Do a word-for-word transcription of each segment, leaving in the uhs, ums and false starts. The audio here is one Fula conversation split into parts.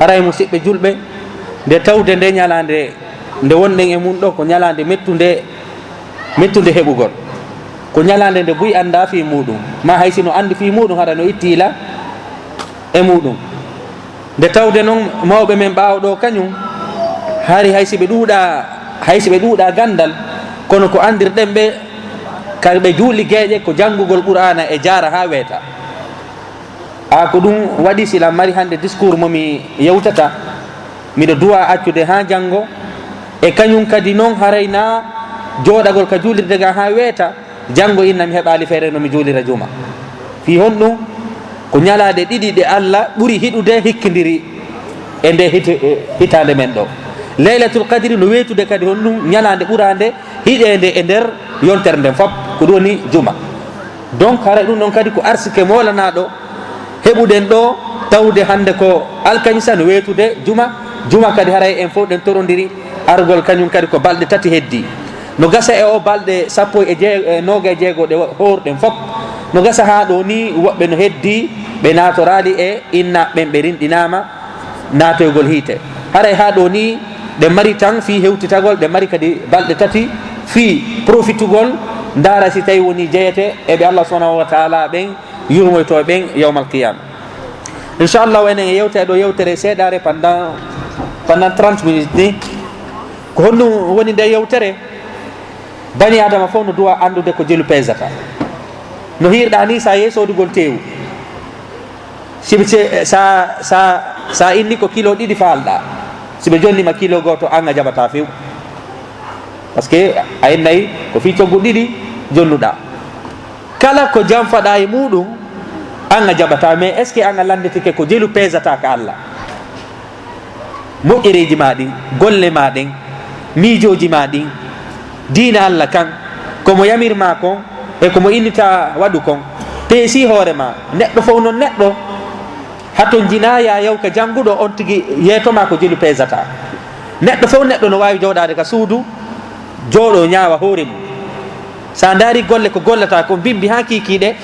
Haray, musiɓɓe julɓe, nde tawde nde ñalaande nde wonɗen e mum ɗo, ko ñalaande mettunde, mettunde heɓugol. Ko ñalaande nde buy anndaa fii muuɗum, maa hay si no anndi fii muuɗum, hara no itti yila e muuɗum. Nde tawde noon, mawɓe men ɓaawo ɗo kañum, hari hay si ɓe ɗuuɗaa, hay si ɓe ɗuuɗaa ganndal, kono ko anndirɗen ɓe, ka ɓe juuli geeƴe, ko janngugol Qur'aana e jaara haa weeta. A, ko ɗum waɗi, si lan mari hannde discours mo mi yewtata, miɗo duwa accude haa janngo. E kañum kadi noon, haray na jooɗagol ka juulirde ga haa weeta, janngo inna mi heɓaali feere no mi juulira juma. Fii honɗum? Ko ñalaaɗe ɗiɗi ɗe Alla ɓuri hiɗude hikkindiri e nde hit-, e hitaande men ɗo. Laylatul Qadri no weetude kadi honɗum? Ñalaande ɓuraande hiɗeende e nder yontere nden fop, ko ɗum woni juma. Donc, haray ɗum ɗon kadi ko arsike moolanaaɗo heɓuɗen ɗo, tawde hannde ko alkamisa no weetude juma. Juma kadi haray en fof ɗen torondiri argol, kañum kadi ko balɗe tati heddi. No gasa e o balɗe sappo e jee-, e nooga e jeego ɗe hoorɗen fop. No gasa haa ɗo ni woɓɓe no heddi ɓe naatoraali e inna ɓen ɓe rinɗinaama naatoygol hiite. Haray haa ɗo ni, ɗe mari tan fii hewtitagol, ɗe mari kadi balɗe tati fii profitugol, ndaara si tawi woni jeyete e ɓe Allah subhanahu wa taala ɓen yurmoytoo ɓen yawmal qiyama. Inchallahu, enen e yewtere ɗo, yewtere seeɗaare pendant, pendant trente minutes ni. Ko honɗum woni nde yewtere? Bani Adama fof no duwa anndude ko jelu peesata. No hiirɗaa ni, sa yehi soodugol teewu, si ɓe ce-, sa, sa, sa inni ko kilo ɗiɗi faalɗaa, si ɓe jonnima kilo gooto, an a jaɓataa few. Parce que a innay ko fii coggu ɗiɗi jonnuɗaa. Kala ko janfaɗaa e muuɗum, an a jaɓataa. Mais est-ce que an a lannditike ko jelu peesata ka Allah? Moƴƴereeji maa ɗin, golle maa ɗen, miijooji maa ɗin, diina Allah kan, ko mo yamir maa kon, e ko mo innita waɗu kon, peesi hoore maa. Neɗɗo fof noon neɗɗo, haton jinaa ya yaw ka jannguɗo, on tigi yeeto maa ko jelu peesata. Neɗɗo fof neɗɗo no waawi jooɗaade ka suudu, jooɗo ñaawa hoore mum. Sa ndaari golle ko gollata kon, bimbi haa kiikiiɗe,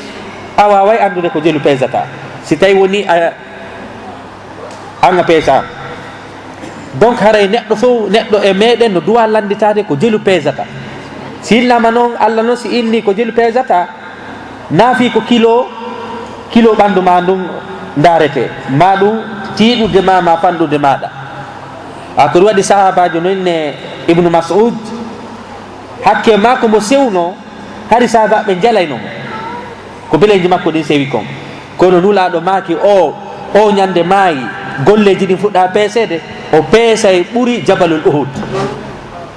a waaway anndude ko jelu peesata. Si tawi woni a, an a peesaama. Donc, haray neɗɗo fof, neɗɗo e meɗen no duwa lannditaade ko jelu peesata. Si innama noon, Allah noon si inni ko jelu peesata, na fii ko kilo, kilo ɓanndu maa ndun ndaarete, maa ɗum tiiɗude maa, maa fanɗude maaɗa. A, ko ɗum waɗi sahaabaajo no inne Ibnu Mas'ud, hakke maa ko mo sewno, hari sahaabaaɓe njalayno mo. Ko bileeji makko ɗin sewi kon. Kono Nulaaɗo maaki, o, o ñande maayi, golleeji ɗin fuɗɗa peeseede, o peesay ɓuri Jabalul Uhud.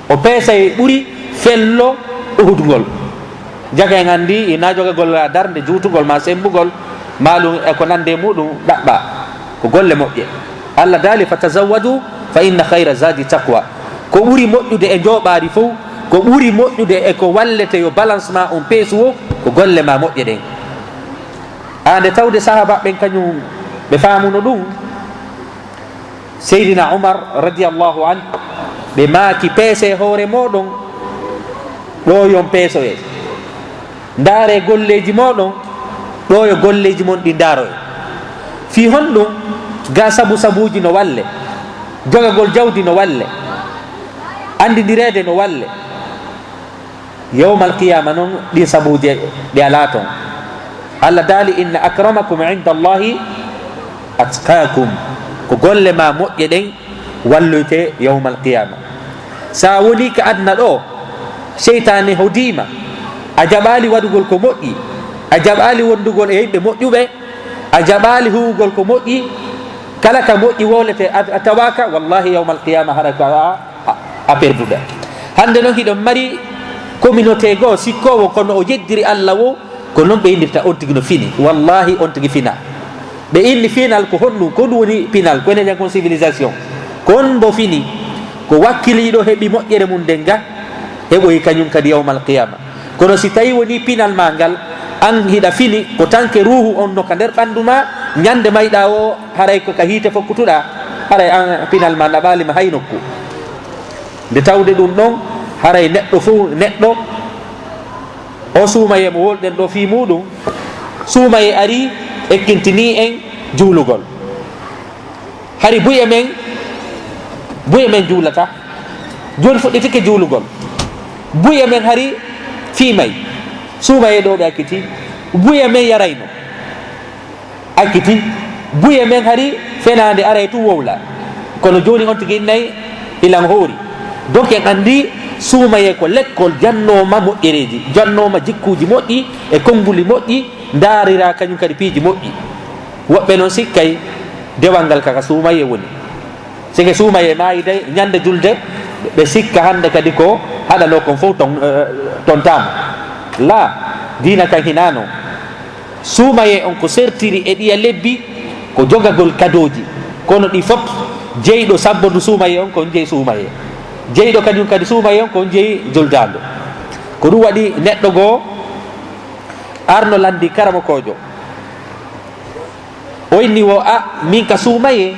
O peesay ɓuri fello Uhud ngol. Jaka en anndi, ina jogagol darnde juutugol, ma semmbugol, maalum e ko nande muɗum ɗaɓɓa. Ko golle moƴƴe. Allah daali, "Fatazawwadu fa inna khayra zadi taqwa." Ko ɓuri moƴƴude e njooɓaari fof, ko ɓuri moƴƴude e ko wallete yo balance ma on peesu o, ko golle ma moƴƴe ɗen. A, nde tawde sahaaba ɓen kañum ɓe faamuno ɗum, Seydina Umar radiyallahu anhu, ɓe maaki, "Peese hoore mooɗon, ɗo yon peesoye. Ndaare golleeji mooɗon, ɗo yo golleeji mon ɗi ndaaroye." Fii honɗum? Ga sabu sabuuji no walle, jogagol jawdi no walle, anndindireede no walle. Yawmal qiyaama noon, ɗin sabuuje ɗe alaa toon. Allah daali, "Inna akramakum inda Allahi atqakum." Ko golle ma moƴƴe ɗen walloyte yawmal qiyaama. Sa woni ka aduna ɗo, seytaane hodiima, a jaɓaali waɗugol ko moƴƴi, a jaɓaali wondugol e yimɓe moƴƴuɓe, a jaɓaali huwugol ko moƴƴi, kala ka moƴƴi wolete, a, a tawaaka, wallahi, yawmal qiyaama hara ko a, a, a perduɗo. Hannde noon hiɗon mari communauté goo sikkoowo kono o yeddiri Allah wo, ko noon ɓe inndirta on tigi no fini. Wallahi, on tigi fina. Ɓe inni final ko honɗum? Ko ɗum woni pinal, ko enen kon civilisation. Kon mbo fini, ko wakkiliiɗo heɓi moƴƴere mum nden ga, heɓoyi kañum kadi yawmal qiyaama. Kono si tawi woni pinal ma ngal, an hiɗa fini, ko tanke ruuhu on no ka nder ɓanndu ma, ñande mayɗa o, haray ko ka hiite fokkutuɗa, haray an pinal ma naɓaali ma hay nokku. Nde tawde ɗum ɗon, haray neɗɗo fof, neɗɗo o suumaye mo wolɗen ɗo fii muɗum, suumaye ari, ekkintinii en juulugol. Hari buy e men, buy e men juulata. Jooni fuɗɗitike juulugol. Buy e men hari fiimay. Suumayee ɗo ɓe acciti. Buy e men yarayno. Acciti. Buy e men hari fenaande aray tun wowla. Kono jooni on tigi innay hilan hoori. Donc en anndi suumayee ko lekkol jannooma moƴƴereeji, jannooma jikkuuji moƴƴi e konnguli moƴƴi, ndaarira kañum kadi piiji moƴƴi. Woɓɓe noon sikkay dewal ngal kaka suumayee woni. Sike suumayee maayi dey, ñande julde, ɓe sikka hannde kadi ko haɗanoo kon fof ton, eh, tontaama. Laa, diina kan hinaa noon. Suumayee on ko sertiri e ɗiya lebbi, ko jogagol kadooji. Kono ɗi fof, jeyɗo sabbondu suumayee on ko on jeyi suumayee. Jeyɗo kañum kadi suumayee on ko on jeyi juldaandu. Ko ɗum waɗi neɗɗo goo arno lanndi karamokoojo. O inni wo, "A, min ka suumayee,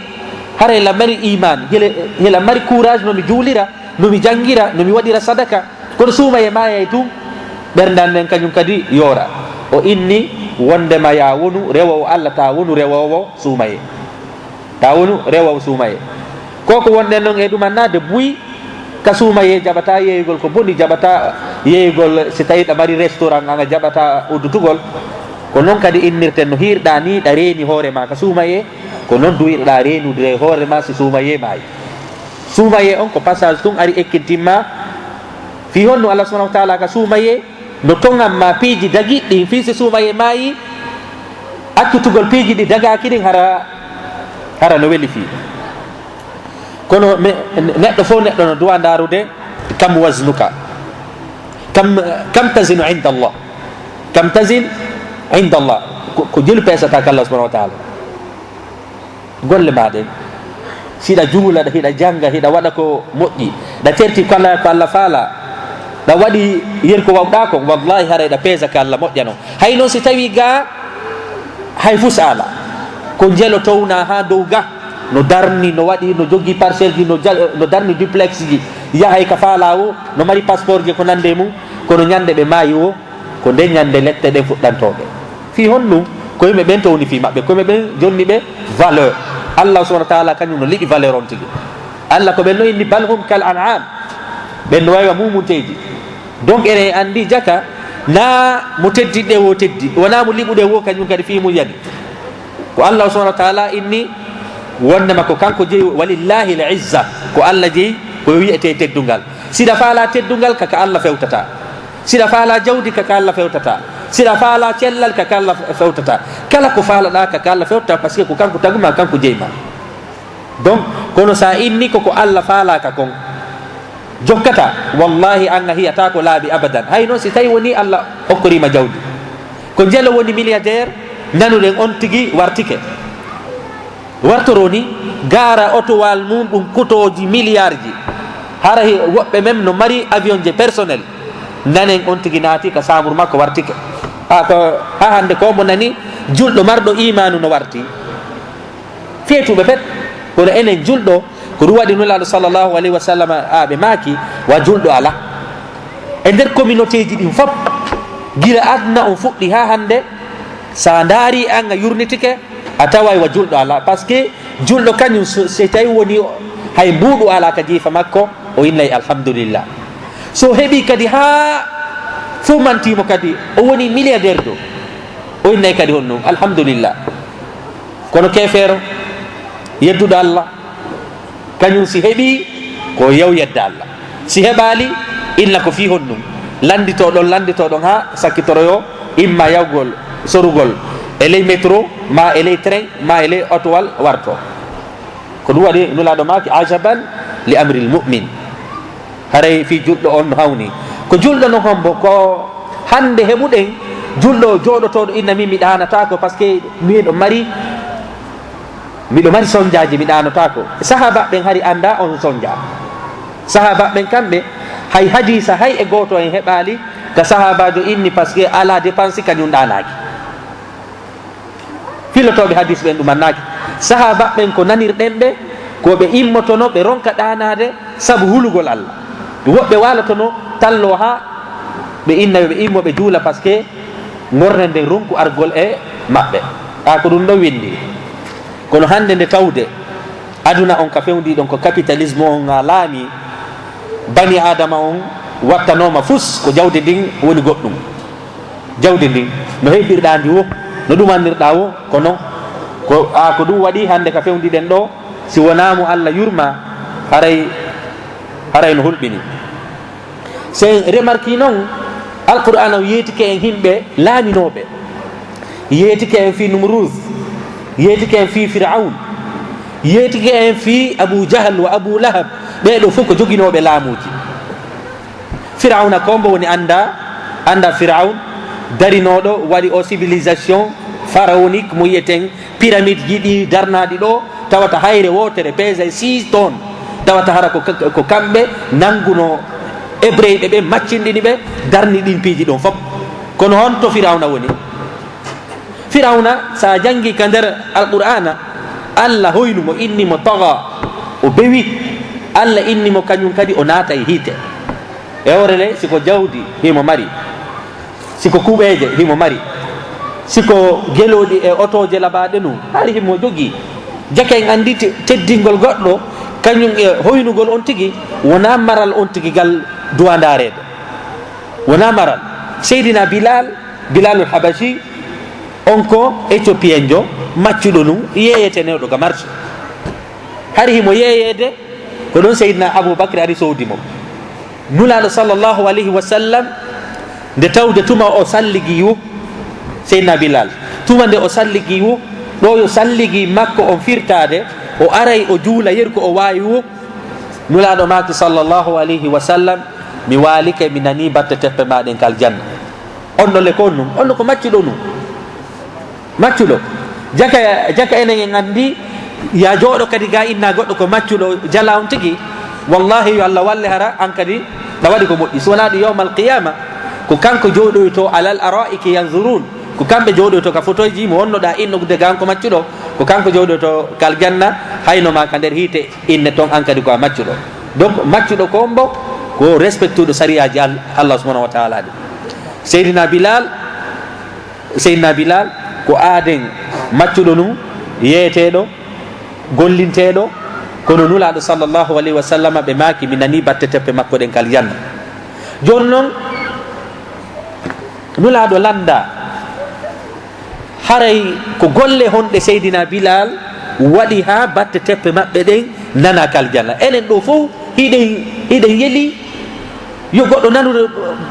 hara hela mari iman, hela, hela mari courage no mi juulira, no mi janngira, no mi waɗira sadaka. Kono suumayee maayay tun, ɓerndan nden kañum kadi yoora." O inni wondema yaa wonu rewoowo Alla, taa wonu rewoowo suumayee. Taa wonu rewoowo suumayee. Ko ko wonɗen noon e ɗuman naatde buy, ka suumayee jaɓataa yeeyugol ko boni, jaɓataa yeeyugol si tawii ɗa mari restaurant, an a jaɓataa uddutugol. Ko noon kadi innirten no hiirɗaa nii, ɗa reeni hoore maa ka suumayee, ko noon duwirɗaa reenude hoore maa si suumayee maayi. Suumayee on ko passage tun ari ekkintin maa. Fii honno Allah subhanahu wa taala ka suumayee no toŋan maa piiji dagiɗɗi fii si suumayee maayi, accutugol piiji ɗi dagaaki ɗin hara, hara no weli fii. Kono me, neɗɗo fof neɗɗo no duwa ndaarude kam waznuka. Kam, kam tazinu inda Allah. Kam tazin inda Allah. Ko, ko jelu peesata ka Allah subhanahu wa taala. Golle maa ɗen, si ɗa juula, ɗa, hiɗa jannga, hiɗa waɗa ko moƴƴi, ɗa terti ko Allah, ko Allah faala, ɗa waɗi yen ko wawɗaa kon, wallahi haray ɗa peesa ka Allah moƴƴano. Hay noon si tawii gaa, hay fus ala. Ko njelo towna haa dow ga, no darni, no waɗi, no jogii parcelle ji, no ja-, no darni duplex ji, yahay ka faala o, no mari passeport ji ko nande e mum, kono ñande ɓe maayi o, ko nden ñande lette ɗen fuɗɗantooɓe. Fii honɗum? Ko yimɓe ɓen towni fii maɓɓe, ko yimɓe ɓen jonni ɓe valeur. Allah subhanahu wa taala kañum no liɓi valeur on tigi. Allah ko ɓen no inni, "Bal hum kal an'am." Ɓen no wayi wa mumunteeji. Donc, eɗen anndi jaka, na mo teddiɗe wo teddi, wona mo liɓuɗe wo kañum kadi fii mum yani. Ko Allah subhanahu wa taala inni wondema ko kanko jeyi, "Walillahi l izza." Ko Allah jeyi, ko wiyetee teddungal. Siɗa faala teddungal, ka ka Allah fewtata. Siɗa faala jawdi, ka ka Allah fewtata. Siɗa faala cellal, ka ka Allah fewtata. Kala ko faalaɗaa, ka ka Allah fewtata, parce que ko kanko taguma, kanko jeyma. Donc, kono sa inni ko ko Allah faalaaka kon jokkata, wallahi an a hiyata ko laaɓi abadan. Hay noon si tawi woni Allah okkorima jawdi. Ko njelo woni milliardaire, nanuɗen on tigi wartike. Wartoro ni, gaara otowal mum ɗum kutooji milliard ji. Hara he woɓɓe men no mari avion je personnel. Nanen on tigi naati ka saamur makko wartike. Ha ko, ha hande ko mo nani julɗo marɗo imanu no warti. Feetuɓe pet, kono enen julɗo, ko ɗum waɗi Nulaaɗo sallallahu alayhi wa sallam, a, ɓe maaki, wa julɗo ala. E nder communauté ji ɗin fof, gila aduna on fuɗɗi ha hande, sa ndaari an a yurnitike, a taway wa julɗo ala. Parce que julɗo kañum, so, so tawi woni hay mbuuɗu ala ka jiifa makko, o innay alhamdulillah. So heɓi kadi ha fumantimo kadi, o woni milliardaire do, o innay kadi honno, alhamdulillah. Kono keefeero, yedduɗo Allah, kañum si heɓi, ko yaw yedda Allah. Si heɓaali, inna ko fii honɗum. Lanndito ɗon, lanndito ɗon haa sakkitoroyo, imma yawgol, sorugol e ley métro, ma e ley train, ma e ley otowal warto. Ko ɗum waɗi Nulaaɗo maaki, "Ajaban li amril mu'min." Haray fii julɗo on no hawni. Ko julɗo no hombo? Ko hande heɓuɗen julɗo jooɗotooɗo inna min mi ɗaanataako, parce que miɗo mari, miɗo mari sonjaaji, mi ɗaanotaako. Sahaaba ɓen hari annda on sonja. Sahaaba ɓen kamɓe, hay hadiisa, hay e gooto en heɓaali ka sahaabaajo inni, parce que alaa dépense kañum ɗaanaaki. Filotooɓe hadis ɓen ɗum annaaki. Sahaaba ɓen ko nanirɗen ɓe, ko ɓe immotono, ɓe ronka ɗaanaade sabu hulugol Allah. Woɓɓe waalotono tallo haa ɓe inna yo ɓe immo ɓe juula, parce que ngornen nden ronku argol e maɓɓe. A, ko ɗum ɗon winndi. Kono hannde nde tawde Aduna on ka fewndi ɗon ko capitalisme on a laami, bani Adama on wattanooma fus ko jawdi ndin woni goɗɗum. Jawdi ndin no hebbirɗaa ndi wo, no ɗumannirɗaa wo, ko non. Ko, a, ko ɗum waɗi hannde ka fewndi ɗen ɗo, si wonaa mo Allah yurma, haray, haray no hulɓini. Si en remarki non, Alqur'aana o yeetike en himɓe laaminooɓe. Yeetike en fii Numruus, yeetike en fii Fir'awn, yeetike en fii Abu Jahal wa Abu Lahab. Ɓee ɗoo fof ko joginooɓe laamuuji. Fir'awna ko mbo woni annda, annda Fir'awn darinooɗo waɗi o civilisation pharaonique mo yiyeten pyramide ji ɗi darnaaɗi ɗo, tawata hayre wootere peesay six tonnes, tawata hara ko ka-, ko kamɓe nannguno Ebreyɓe ɓe, maccinɗini ɓe, darni ɗin piiji ɗon fof. Kono honto Firawna woni? Firawna, sa janngi ka nder Alqur'aana, Allah hoynu mo, inni mo taga, o bewi. Allah inni mo kañum kadi o naata e hiite. E hoore le, si ko jawdi himo mari, si ko kuɓeeje himo mari, si ko gelooɗi e otooje labaaɗe nu, hari himo jogii. Jaka en anndi te-, teddingol goɗɗo, kañum e hoynugol on tigi, wonaa maral on tigi gal duwandaareede. Wonaa maral. Seydina Bilal, Bilalul Habashi, on ko Éthiopien jo, maccuɗo nun, yeeyetenooɗo ka marché. Hari himo yeeyeede, ko ɗon Seydina Abu Bakr ari sowdi mo. Nulaaɗo sallallahu alayhi wa sallam, nde tawde tuma o salligi yu, Seydina Bilal, tuma nde o salligi yu, ɗo yo salligi makko on firtaade, o aray o juula yeru ko o waawi wu, Nulaaɗo maaki sallallahu alayhi wa sallam, mi waalike, mi nanii batte teppe maa ɗen ka aljanna. On no le ko nun, on no ko maccuɗo nun. Maccuɗo. Jaka, jaka enen en anndi, ya jooɗo kadi ga inna goɗɗo ko maccuɗo jala on tigi. Wallahi yo Allah walle hara an kadi ɗa waɗi ko moƴƴi. Si wonaa ɗum yawmal qiyama, ko kanko jooɗoyto alal ara'iki yanzurun. Ko kamɓe jooɗoyto ka fotoyji mo wonnoɗa innude ga an ko maccuɗo. Ko kanko jooɗoyto ka aljanna, hayno ma ka nder hiite inne ton an kadi ko a maccuɗo. Donc, maccuɗo ko mbo ko respectuɗo sariyaaji Al-, Allah subhanahu wa ta'ala ɗi. Seydina Bilal, Seydina Bilal ko aaden maccuɗo nun, yeeteeɗo, gollinteeɗo, kono Nulaaɗo sallallahu alayhi wa sallam ɓe maaki, mi nanii batte teppe makko ɗen ka aljanna. Jooni non, Nulaaɗo lannda, haray ko golle honɗe Seydina Bilal waɗi haa batte teppe maɓɓe ɗen nana ka aljanna? Enen ɗo fof hiɗen, hiɗen yeli yo goɗɗo nanu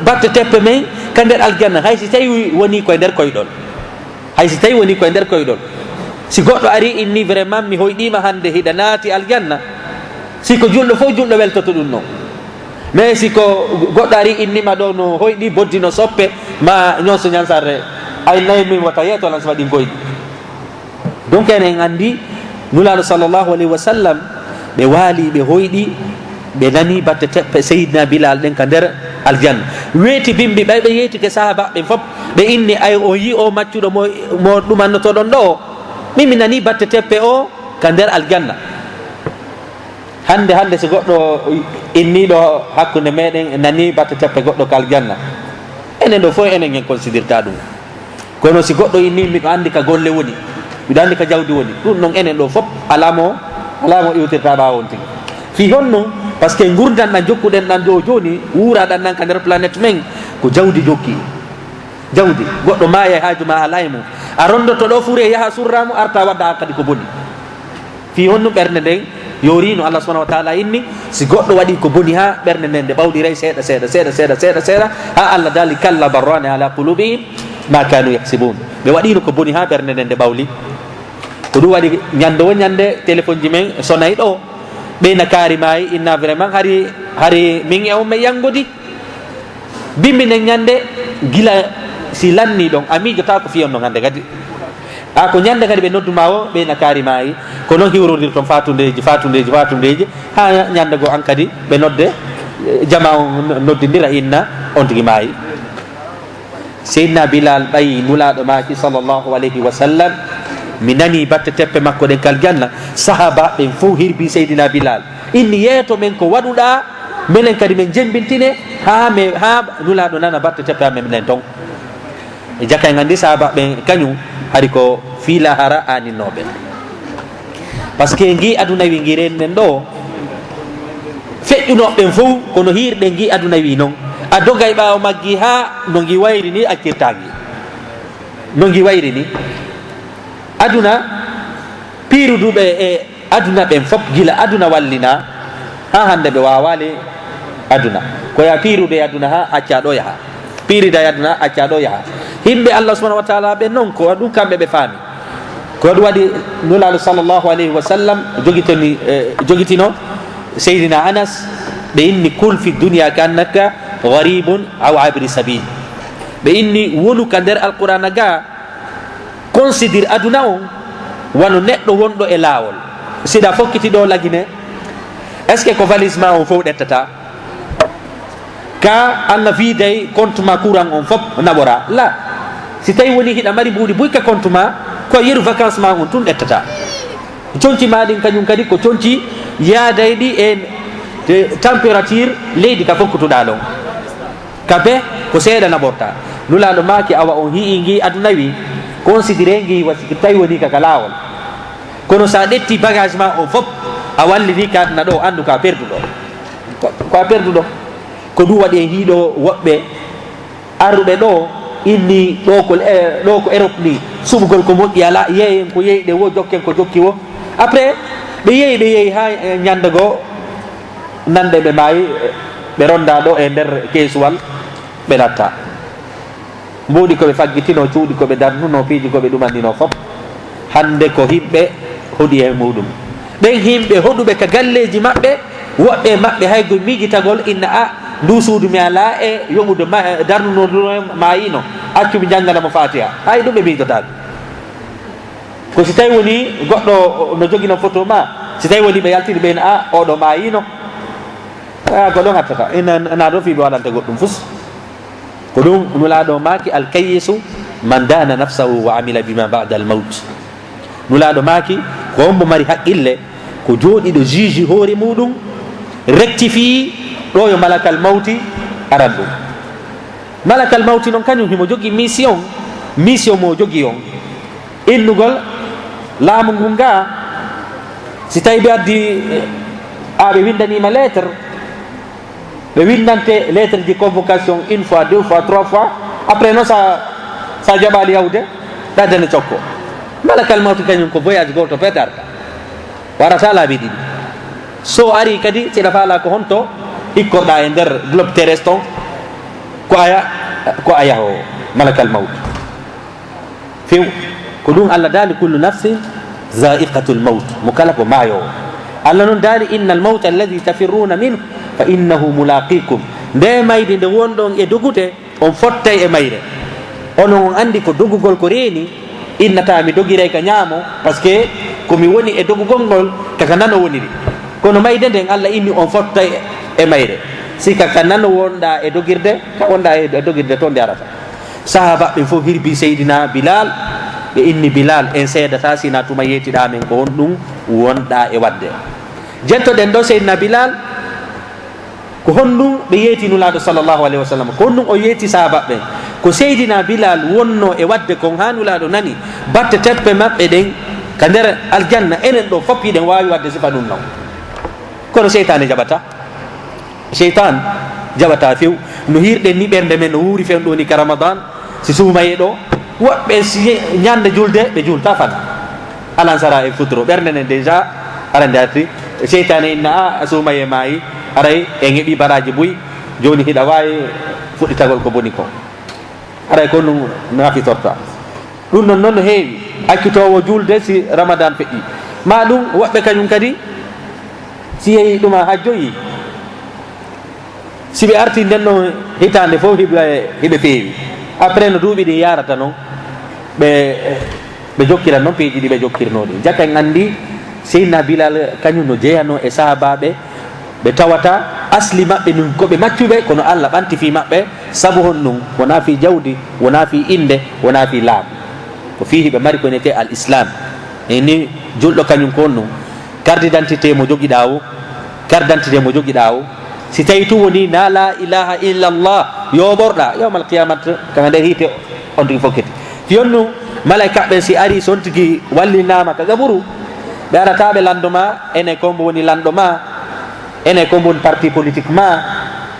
batte teppe men ka nder aljanna, hay si tawi woni koye nder koyɗol. Hay si tawi woni koye nder koyɗol. Si goɗɗo ari inni, vraiment, mi hoyɗiima hannde, hiɗa naati aljanna. Si ko julɗo fof, julɗo weltoto ɗum non. Mais si ko goɗɗo ari innima ɗo no hoyɗi, boddi no soppe, ma ñonso ñansarre, ay nayi min wata yeeto lan si waɗi goyɗi. Donc, enen en anndi Nulaaɗo sallallahu alayhi wa sallam, ɓe waali, ɓe hoyɗi, ɓe nani batte teppe Seydina Bilal ɗen ka nder aljanna. Weeti bimbi, ɓay ɓe yeetike sahaaba ɓen fof, ɓe inni, ay, o yi o maccuɗo mo, mo ɗumannotoɗon ɗo o. Min mi nani batte teppe o ka nder aljanna. Hannde, hannde, si goɗɗo inniiɗo hakkunde meɗen nani batte teppe goɗɗo ka aljanna, enen ɗo fof enen en considirta ɗum. Kono si goɗɗo inni, miɗo anndi ka golle woni, miɗo anndi ka jawdi woni, ɗum noon enen ɗo fof alaa mo, alaa mo iwtirta ɓaawo on tigi. Fii honno? Parce que ngurndan ɗan jokkuɗen ɗan ɗo jooni, wuuraɗan ɗan ka nder planète men, ko jawdi jokki. Jawdi, goɗɗo maaya e haaju ma alaa e mum. A rondoto ɗo fure yaha surra mo, arta wadda an kadi ko boni. Fii honno? Ɓernde nden yoori no Allah subhanahu wa ta'ala inni, si goɗɗo waɗi ko boni haa ɓernde nden nde ɓawliray seeɗa, seeɗa, seeɗa, seeɗa, seeɗa, seeɗa, haa Allah daali, "Kalla barrana ala qulubihim ma kanu yaksibun." Ɓe waɗino ko boni haa ɓernde nden nde ɓawli. Ko ɗum waɗi ñande wo ñande téléphone ji men sonay ɗo. Ɓeyna kaari maayi, inna vraiment hari, hari min e on men yangodi. Bimbi nden ñande, gila si lanni ɗon, a miijotaako fii on non hannde kadi. A ko ñande kadi ɓe noddu ma o, ɓeyna kaari maayi. Ko non hiwrondirton faatundeeji, faatundeeji, faatundeeji. Haa ñande goo an kadi ɓe nodde, eh, jama on noddindira inna on tigi maayi. Seydina Bilal ɓayi Nulaaɗo maaki sallallahu alayhi wa sallam, mi nani batte teppe makko ɗen kal janna. Sahaaba ɓen fof hirbi Seydina Bilal. Inni, "Yeeto men ko waɗuɗaa, menen kadi men jembintine, haa me, haa Nulaaɗo nana batte teppe amen ɗen ton." E jaka en anndi sahaaba ɓen kañum hari ko fii laahara aaninnooɓe. Parce que ngi aduna wi ngi rennden ɗo, feƴƴunooɓe ɓen fow, kono hiirɗe ngi aduna wi non. A dogay ɓaawo maggi haa no ngi wayri ni, accirtaa ngi. No ngi wayri ni. Aduna, piiruduɓe e aduna ɓen fof, gila aduna wallina, haa hannde ɓe waawaali aduna. Ko ya piirude e aduna haa accaa ɗo yaha. Piirida e aduna, accaa ɗo yaha. Yimɓe Allah subhanahu wa taala ɓe non, ko ɗum kamɓe ɓe faami. Ko ɗum waɗi Nulaaɗo sallallahu alayhi wa sallam jogitoni, eh, jogitino Seydina Anas, ɓe inni: "Kun fi dunya ka annaka gharibun aw abiri sabil." Ɓe inni: "Wonu ka nder Alqur'aana ga, considère aduna on wano neɗɗo wonɗo e laawol. Si ɗa fokkiti ɗo Lagine, est-ce que ko valise ma on fow ɗettata? Ka an na viday compte ma courant on fof naɓora? La. Si tawi woni hiɗa mari mbuuɗi buy ka compte ma, ko yeru vacances ma on tun ɗettata. Conci ma ɗin kañum kadi ko conci yaadayɗi e, e température leydi ka fokkutuɗa ɗon. Ka be ko seeɗa naɓorta. Nulaaɗo maaki, awa on hi'i ngi aduna wi, considéré ngi wa si tawi woni ka ka laawol. Kono sa ɗetti bagage ma on fof, a wallini ka aduna ɗo, anndu ko a perduɗo. Ko, ko a perduɗo. Ko ɗum waɗi en hiiɗo woɓɓe arruɓe ɗo, inni ɗo ko, eh, ɗo ko Europe ni, suɓugol ko moƴƴi alaa, yeeyen ko yeeyɗe wo, jokken ko jokki wo. Après, ɓe yeeyi, ɓe yeeyi haa, eh, ñande goo, nande ɓe maayi, ɓe ronda ɗo e nder keesuwal, ɓe natta. Mbuuɗi ko ɓe faggitino, cuuɗi ko ɓe darnuno, piiji ko ɓe ɗumannino fof, hannde ko yimɓe hoɗi e muɗum. Ɓen yimɓe hoɗuɓe ka galleeji maɓɓe, woɓɓe e maɓɓe hay go miijitagol inna, "A, ndu suudu mi alaa e yoɓude ma-, darnuno ndu maayino, accu mi janngana mo Faatiha." Hay ɗum ɓe miijotaako. Ko si tawi woni goɗɗo no jogino photo ma, si tawi woni ɓe yaltini ɓe inna, "A, oɗo maayino." A, ko ɗon hattata. Ina, ina ɗo fii ɓe waɗante goɗɗum fus. Ko ɗum Nulaaɗo maaki, "Alkayyisu man daana nafsahu wa amila bima ba'da al-mawt." Nulaaɗo maaki, ko on mo mari haqqille, ko jooɗiiɗo juge hoore muɗum, rectifie ɗo yo malakal mawti aran ɗum. Malakal mawti noon kañum himo jogii mission, mission mo jogii on. Innugol laamu ngun ga, si tawi ɓe addi, a, ɓe winndaniima lettre, ɓe winndante lettre ji convocation une fois, deux fois, trois fois. Après noon, sa, sa jaɓaali yawde, ɗaddane cokko. Malakal mawti kañum ko voyage gooto peetarka. Warata laabi ɗiɗi. So ari kadi, siɗa faala ko honto ikkorɗa e nder globe terrestre on, ko aya, ko a yaho malakal mawti. Few, ko ɗum Allah daali, "Kullu nafsin zaiqatul mawt." Mo kala ko maayoowo. Allah noon daali, "Innal mawta alladhi tafirruna minhu fa innahu mulaqikum." Nde mayde nde wonɗon e dogude, on fottay e mayre. Onon on anndi ko dogugol ko reeni, innata mi dogiray ka ñaamo, parce que ko mi woni e dogugol ngol, kaka nano woniri. Kono mayde nden, Allah inni on fottay e mayre. Si kaka nano wonɗa e dogirde, ka wonɗa e dogirde, toon nde arata. Sahaaba ɓen fof hirbi Seydina Bilal, ɓe inni, "Bilal, en seedata sina tuma yeetiɗa men, ko honɗum wonɗa e waɗde?" Jettoɗen ɗo Seydina Bilal, ko honɗum ɓe yeeti Nulaaɗo sallallahu alayhi wa sallam, ko honɗum o yeeti sahaaba ɓen? Ko Seydina Bilal wonno e waɗde kon haa Nulaaɗo nani batte teppe maɓɓe ɗen ka nder aljanna, enen ɗo fof hiɗen waawi waɗde sifa ɗum non. Kono seytaane jaɓata. Seytaan jaɓataa few. No hiirɗen ni ɓernde men no wuuri few ɗo ni ka Ramadan, si suumayee ɗo, woɓɓe si ñande julde ɓe julta fan. Alansara e futuro, ɓernde nden déjà, ara nde arti, seytaane inna, "A, a suumayee maayi, aray en heɓi baraaji buy, jooni hiɗa waawi fuɗɗitagol ko boni ko." Aray ko ɗum nafitorta. Ɗum ɗon noon no heewi. Accitoowo juulde si Ramadan feƴƴi. Ma ɗum woɓɓe kañum kadi si yehi ɗuma hajjoyi, si ɓe arti nden ɗon hitaande fof hiɓe, hiɓe feewi. Après no duuɓi ɗin yaarata noon, ɓe, ɓe jokkiran noon piiji ɗi ɓe jokkirnoo ɗin. Jaka en anndi Seydina Bilal kañum no jeyanoo e sahaabaaɓe ɓe tawata asli maɓɓe nun ko ɓe maccuɓe, kono Allah ɓanti fii maɓɓe. Sabu honɗum? Wonaa fii jawdi, wonaa fii innde, wonaa fii laamu. Ko fii hiɓe mari ko inetee al islam. E ni julɗo kañum ko honɗum? Carte d'identité mo jogiɗaa o, carte d'identité mo jogiɗaa o, si tawi tun woni na la ilaha illallah, yoɓorɗa yawmal qiyamat kaŋa nder hiite on tigi fokkiti. Fii honɗum? Malaika ɓen si ari, si on tigi wallinaama ka gaburu, Ɓe arataa ɓe lanndo ma, ene ko mbo woni lanɗo ma, ene ko mbo woni parti politique ma,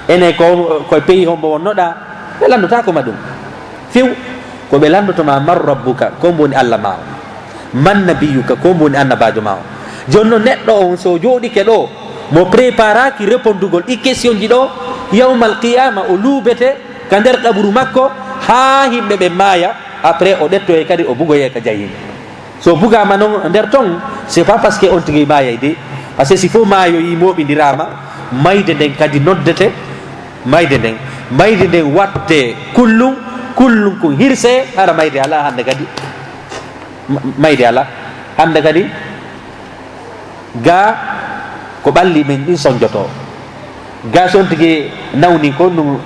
ene ko, ko e pays hombo wonnoɗaa. Ɓe lanndotaako ma ɗum. Few, ko ɓe lanndoto ma, "Man rabbuka?" Ko mbo woni Allah ma o? "Man nabiyuka?" Ko mbo woni annabaajo ma o? Jooni noon, neɗɗo on, so o jooɗike ɗo, mo préparaaki répondugol ɗi question ji ɗo, yawmal qiyama o luubete ka nder qaburu makko, haa yimɓe ɓe maaya, après o ɗettoye kadi, o bugoye ka jahim. So bugaama noon nder ton, c'est pas parce que on tigi maayay de. Parce que si fof maayoyi mooɓindiraama, mayde nden kadi noddete, mayde nden, mayde nden watte kullum, kullum kun hirse, hara mayde alaa hannde kadi. Ma-, mayde alaa hannde kadi. Gaa ko ɓalli men ɗin sonjoto. Gaa si on tigi nawni, ko honɗum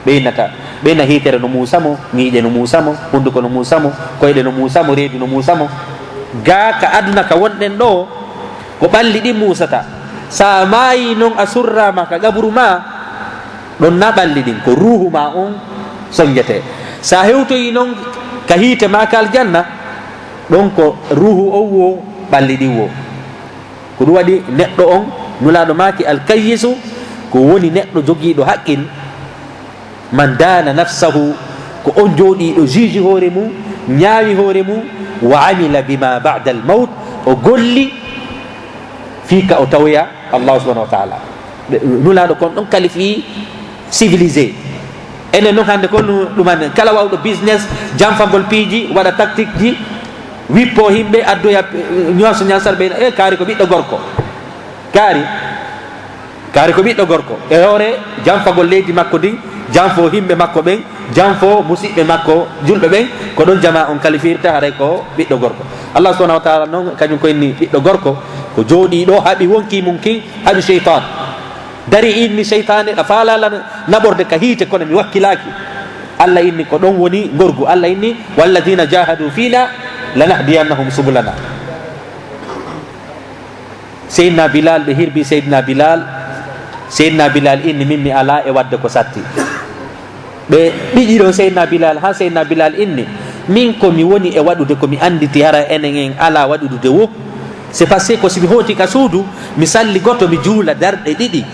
ɓeynata? Ɓeyna hiitere no muusa mo, ñiiƴe no muusa mo, hunnduko no muusa mo, koyɗe no muusa mo, reedu no muusa mo. Gaa ka aduna ka wonɗen ɗo, ko ɓalli ɗin muusata. Sa maayi noon, a surraama ka qaburu ma, ɗon na ɓalli ɗin, ko ruuhu ma on sonjete. Sa hewtoyi noon ka hiite ma ka aljanna, ɗon ko ruuhu on wo, ɓalli ɗin wo. Ko ɗum waɗi neɗɗo on, Nulaaɗo maaki, alkayyisu, ko woni neɗɗo jogiiɗo haqqil, man daana nafsahu, ko on jooɗiiɗo juge hoore mum, ñaawi hoore mum, wa amila bima ba'da al mawt, o golli fii ka o tawoya Allah subhanahu wa taala. Ɓe, Nulaaɗo kon ɗon kalifi civilisé. Enen noon hannde ko ɗum, ɗum hannde kala waawɗo business, janfagol piiji, waɗa tactique ji, wippo yimɓe, addoya, eh, ñooso ñansar ɓe, e kaari ko ɓiɗɗo gorko. Kaari, kaari ko ɓiɗɗo gorko. E hoore janfagol leydi makko ndin, janfo yimɓe makko ɓen, janfo musiɓɓe makko julɓe ɓen, ko ɗon jama on kalifirta haray ko ɓiɗɗo gorko. Allah subhanahu wa taala noon, kañum ko inni ɓiɗɗo gorko, ko jooɗiiɗo, haɓi wonkii mum kin, haɓi seytaan. Dari inni seytaane, ɗa faalaa lan naɓorde ka hiite, kono mi wakkilaaki. Allah inni ko ɗon woni ngorgu. Allah inni, "Walladina jahadu fina lanahdiyannahum subulana." Seydina Bilal, ɓe hirbi Seydina Bilal. Seydina Bilal inni, "Min mi alaa e waɗde ko satti." Ɓe ɓiƴi ɗon Seydina Bilal, haa Seydina Bilal inni, "Min ko mi woni e waɗude ko mi annditi, hara enen en alaa waɗude wo. C'est parce que ko si mi hooti ka suudu, mi salli goto, mi juula darɗe ɗiɗi.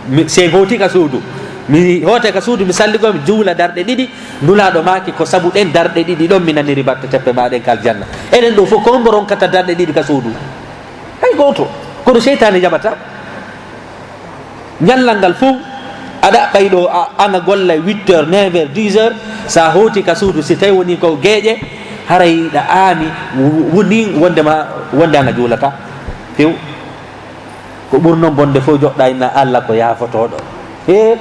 Mi, si en hooti ka suudu, mi hoota ka suudu, mi salli goto, mi juula darɗe ɗiɗi." Nulaaɗo maaki, "Ko sabu ɗen darɗe ɗiɗi ɗon mi naniri batte teppe ma ɗen ka aljanna." Enen ɗo fof, ko hombo ronkata darɗe ɗiɗi ka suudu? Hay gooto. Kono seytaane jaɓata. Ñallal ngal fof, a ɗaɓɓay ɗo, a, ana golla huit heures, neuf heures, dix heures, sa hooti ka suudu, si tawi woni ko geeƴe, haray ɗa aami, w-, woni wondema, wonde ana juulata. Few. Ko ɓurno bonde fof, joɗɗa inna Allah ko yaafotooɗo. He,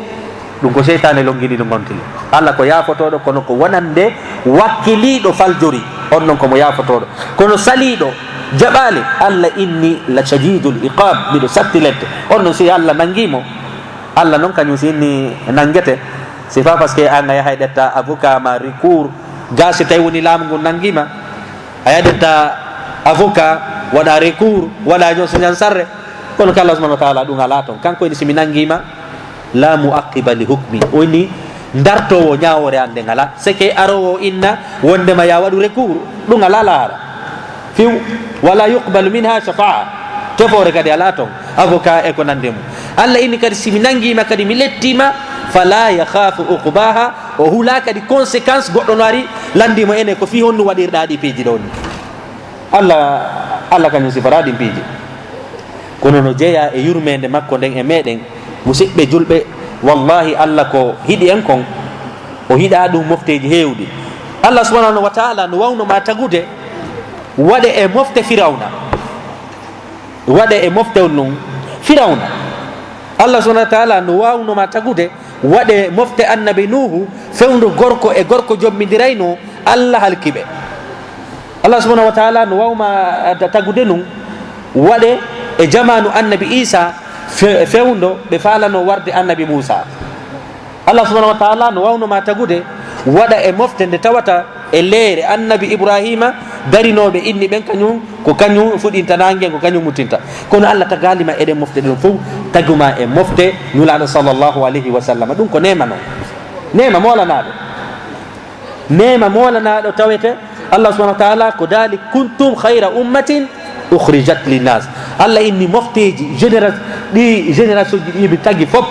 ɗum ko seytaane longini ɗum on tigi. Allah ko yaafotooɗo, kono ko wonande wakkiliiɗo faljori, on noon ko mo yaafotooɗo. Kono saliiɗo, jaɓaali, Allah inni, "La shadidul iqab", miɗo satti lette. On noon, si Allah nanngii mo, Allah noon kañum si inni nanngete, c'est pas parce que an a yahay ƴetta avocat ma recours, ga si tawi woni laamu ngun nanngii ma, a yaha ƴetta avocat, waɗa recours, waɗa ñooso ñansarre. Kono ko Allah subhanahu wa taala ɗum alaa toon. Kanko inni, si mi nanngii ma, "La muaqiba li hukmi." O inni, dartoowo ñaawoore an nden alaa. Seke aroowo inna wondema ya waɗu recours, ɗum alaa laara. Few, "wala yuqbalu minha shafaa." Tefoore kadi alaa toon. Avocat e ko nande mum. Allah inni kadi, si mi nanngii ma kadi, mi lettii ma, "fala yakhafu uqbaha." O hulaa kadi conséquence goɗɗo no ari, lanndii mo, ene ko fii honɗum waɗirɗaa ɗi piiji ɗoo ni. Allah, Allah kañum siforaa ɗin piiji. Kono no jeyaa e yurmeende makko nden e meɗen, musiɓɓe julɓe, wallahi Allah ko hiɗi en kon, o hiɗaa ɗum mofteeji heewɗi. Allah subhanahu wa taala no wawno ma tagude, waɗe e mofte Firawna. Waɗe e mofte on ɗum Firawna. Allah subhanahu wa taala no wawno ma tagude, waɗe mofte annabi Nuuhu, fewndo gorko e gorko jommindirayno, Allah halki ɓe. Allah subhanahu wa taala no wawma, ah, ta-, tagude nun, waɗe e jamaanu annabi Isa fe-, fewndo ɓe faalano warde annabi Muusa. Allah subhanahu wa taala no wawno ma tagude, waɗa e mofte nde tawata e leere annabi Ibrahima darinooɓe inni ɓen, kañum ko kañum fuɗinta naange, ko kañum muttinta. Kono Allah tagaali ma eɗen mofte ɗen fof, taguma e mofte Nulaaɗo sallallahu alayhi wa sallam. Ɗum ko neema non. Neema moolanaaɗo. Neema moolanaaɗo tawete Allah subhanahu wa taala ko daali, "Kuntum khayra ummatin أخرجت للناس. Allah inni mofteeji, généra-, ɗi génération ji ɗi mi tagi fof,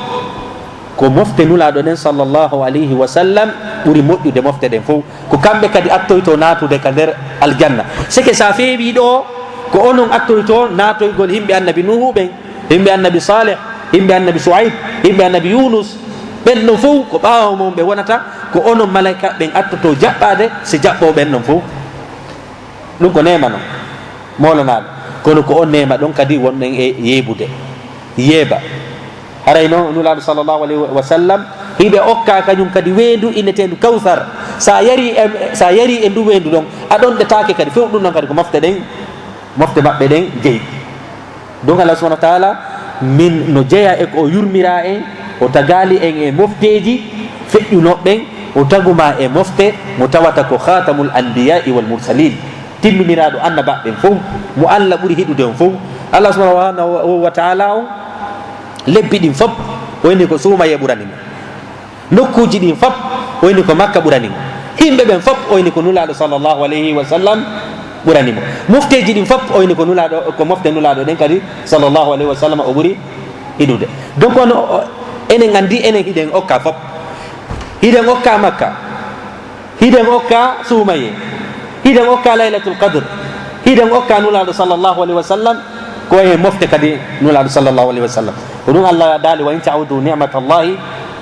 ko mofte Nulaaɗo ɗen sallallahu alayhi wa sallam ɓuri moƴƴude mofte ɗen fof. Ko kamɓe kadi attoyto naatude ka nder aljanna. Seke sa feewi ɗo, ko onon attoyto naatoygol yimɓe Annabi Nuuhu ɓen, yimɓe Annabi Saalih, yimɓe Annabi Suwayb, yimɓe Annabi Yuunus, ɓen ɗon fof ko ɓaawo mon ɓe wonata, ko onon malaykaaɓe ɓen attoto jaɓɓaade, si jaɓɓoo ɓen ɗon fof. Ɗum ko neema non, moolanaaɗo. Kono ko on neema ɗon kadi wonɗen e yeebude. Yeeba. Haray non Nulaaɗo sallallahu alayhi wa sallam, hiɓe okka kañum kadi weendu inneteendu Kawsar. Sa yari e, sa yari e ndu weendu ɗon, a ɗon ɗetaake kadi. Few ɗum ɗon kadi ko mofte ɗen, mofte maɓɓe ɗen jeyi. Donc Allah subhanahu wa ta'ala min no jeya e ko o yurmira en, o tagali en e mofteeji feƴƴunooɓe ɓen, o taguma e mofte mo tawata ko khatamul anbiya'i wal mursalin, timminiraaɗo annabaaɓe ɓen fof, mo Allah ɓuri hiɗude on fof. Allah subhanahu wa ta'ala on lebbi ɗin fof, o inni ko suumaye ɓurani mo. Nokkuuji ɗin fof, o inni ko Makka ɓurani mo. Yimɓe ɓen fof, o inni ko Nulaaɗo sallallahu alayhi wa sallam ɓurani mo. Mofteeji ɗin fof, o inni ko Nulaaɗo, ko mofte Nulaaɗo ɗen kadi sallallahu alayhi wa sallam o ɓuri hiɗude. Donc, on, o, enen anndi, enen hiɗen okka fof. Hiɗen okka Makka. Hiɗen okka suumaye. Hiɗen okka Laylatul Qadr. Hiɗen okka Nulaaɗo sallallahu alayhi wa sallam. Ko e mofte kadi Nulaaɗo sallallahu alayhi wa sallam. Ko ɗum Allah daali, "Wa in ta'udu ni'matallahi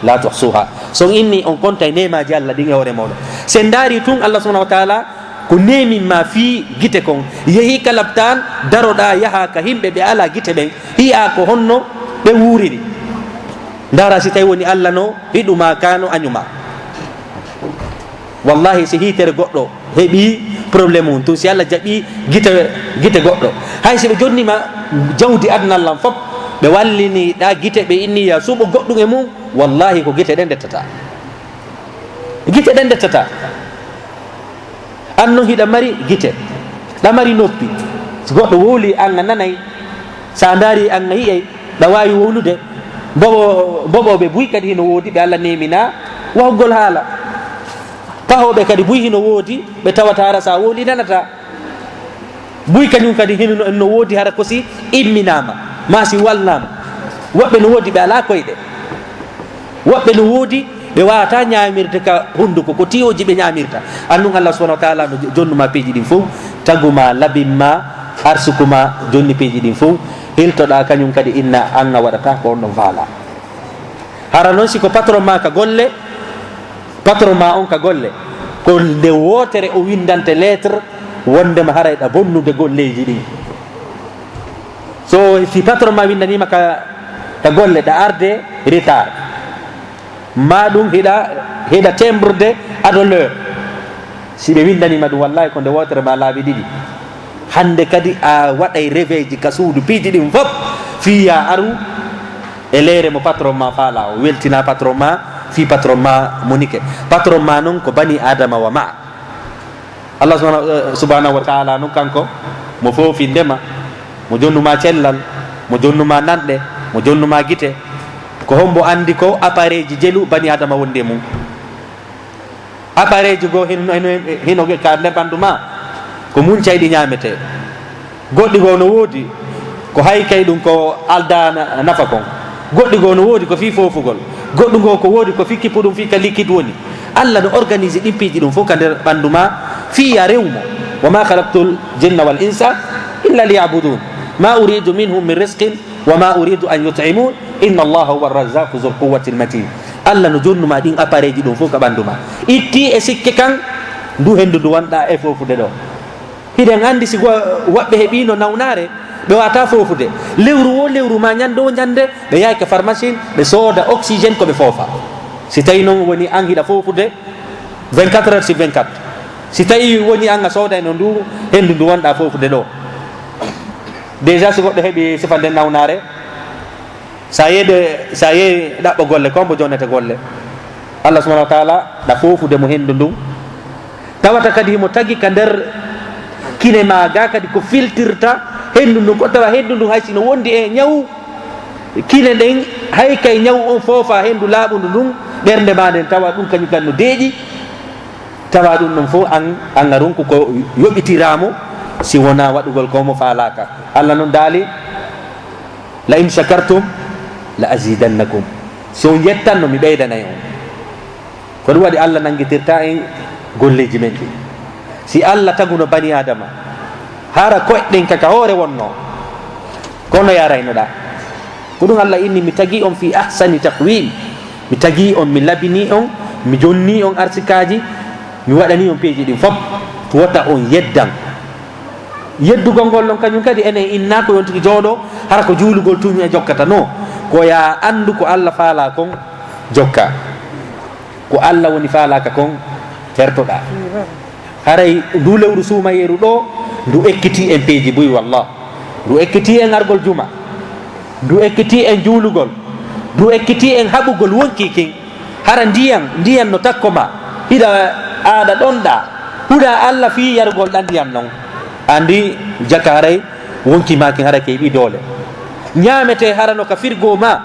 la tuhsuha." So on inni on kontay neemaaji Allah ɗin e hoore mooɗon. Si en ndaari tun Allah subhanahu wa ta'ala ko neemin ma fii gite kon. Yehi ka laptaan, daroɗaa, yaha ka yimɓe ɓe alaa gite ɓen. Hi'a ko honno ɓe wuuriri. Ndaara si tawi woni Allah no hiɗuma ka no añuma. Wallahi, si hiitere goɗɗo heɓi problème mum tun, si Allah jaɓi gite, gite goɗɗo, hay si ɓe jonnima jawdi aduna lan fof, ɓe wallini ɗa gite, ɓe inni ya suɓo goɗɗum e mum, wallahi, ko gite ɗen ndettata. Gite ɗen ndettata. An non hiɗa mari gite, ɗa mari noppi. Si goɗɗo wowli, an a nanay. Sa ndaari, an a yi'ay. Ɗa waawi wowlude. Mboɓo-, mboɓoɓe buy kadi hino woodi, ɓe Allah neemina wawgol haala. Pahooɓe kadi buy hino woodi, ɓe tawata hara sa wowli nanata. Buy kañum kadi hino no woodi hara ko si imminaama, maa si walnaama. Woɓɓe no woodi ɓe alaa koyɗe. Woɓɓe no woodi ɓe waawata ñaamirde ka hunduko, ko tiyoji ɓe ñaamirta. Annun Allah subhanahu wa ta'ala no jonnuma piiji ɗin fow, taguma, labimma, arsukuma, jonni piiji ɗin fow. Hiltoɗa kañum kadi inna an a waɗata ko on ɗon faala. Hara non si ko patron ma ka golle, patron ma on ka golle, ko nde wootere o windante lettre wondema haray ɗa bonnude golleeji ɗin. So si patron ma windanima ka, ka golle, ɗa arde retard. Ma ɗum hiɗa, hiɗa timbrede à de l'heure. Si ɓe windanima ɗum, wallahi ko nde wootere ma laabi ɗiɗi. Hande kadi a waɗay réveil ji ka suudu piiji ɗin fof. Fii ya aru e leere mo patron ma faala o. Weltina patron ma, fii patron ma monike. Patron ma non ko bani Adama wa ma'a. Allah subhanahu, eh, subhanahu wa ta'ala non kanko mo foofi ndema, mo jonnuma cellal, mo jonnuma nanɗe, mo jonnuma gite. Ko hombo andi ko appareil ji jelu bani Adama wondi e mum? Appareil ji goo hino, hino, hino ka nder ɓandu ma, ko muncayɗi ñaamete. Goɗɗi goo no woodi ko hay kay ɗum ko aldaa na-, nafa kon. Goɗɗi goo no woodi ko fii foofugol. Goɗɗum goo ko woodi ko fii kippuɗum fii ka liquide woni. Allah no organiser ɗin piiji ɗum fof ka nder ɓandu ma fii ya rew mo. "Wa ma khalaqtul jinna wal insa illa liya'budun. Ma uridu minhum min rizqin wa ma uridu an yut'imun. Inna Allaha huwa razzaqu zul quwwatil matin." Allah no jonnuma ɗin appareil ji ɗum fof ka ɓandu ma. Itti e sikke kan, ndu hendu ndu wonɗa e foofude ɗo. Hiɗen andi si go-, woɓɓe heɓino nawnaare, ɓe wata foofude. Lewru wo lewru ma ñande wo ñande, ɓe yahay ka pharmacie, ɓe sooda oxygène ko ɓe foofa. Si tawi non woni an hiɗa foofude vingt-quatre heures sur vingt-quatre. Si tawi woni an a soodayno ndu, hendu ndu wonɗa foofude ɗo. Déjà si goɗɗo heɓi sifa nden nawnaare, sa yeede, sa yehi ɗaɓɓo golle, ko hombo jonnete golle? Allah subhanahu wa ta'ala, ɗa foofude mo hendu ndun. Tawata kadi himo tagi ka nder kine ma ga kadi ko filtirta hendu ndun, ko tawa hendu ndun hay sino wondi e ñaw, kine ɗen hay kay ñaw on foofa hendu laaɓundu ndun, ɓernde ma nden tawa ɗum kañum kan no deeƴi. Tawa ɗum ɗon fof an, an a ronku ko yoɓitiramo, si wonaa waɗugol ko mo faalaaka. Allah non daali, "La in shakartum la azidannakum." Si on yettanno, mi ɓeydanay on. Ko ɗum waɗi Allah nanngitirta en golleeji men ɗin. Si Allah taguno bani Aadama, hara koyɗen ka, ka hoore wonno, kono yaraynoɗa. Ko ɗum Allah inni, "Mi tagi on fi ahsani taqwim." Mi tagi on, mi labini on, mi jonni on arsikaaji, mi waɗani on peeji ɗin fof. Wota on yeddan. Yeddugol ngol non kañum kadi enen inna ko yontuki jooɗo, hara ko juulugol tun e jokkata. No, ko ya anndu ko Allah faala kon jokka. Ko Allah woni faalaaka kon, tertoɗaa. Haray ndu lewru suumayeeru ɗo, ndu ekkitii en peeji buy, wallah. Ndu ekkitii en argol juma. Ndu ekkitii en juulugol. Ndu ekkitii en haɓugol wonkii kin. Hara ndiyan, ndiyan no takko ma. Hiɗa aada ɗonɗa. Huɗa Allah fii yarugol ɗan ndiyan non. Andi jaka haray wonkii maa kin hara kay ɓi doole. Ñaamete hara no ka firgo ma.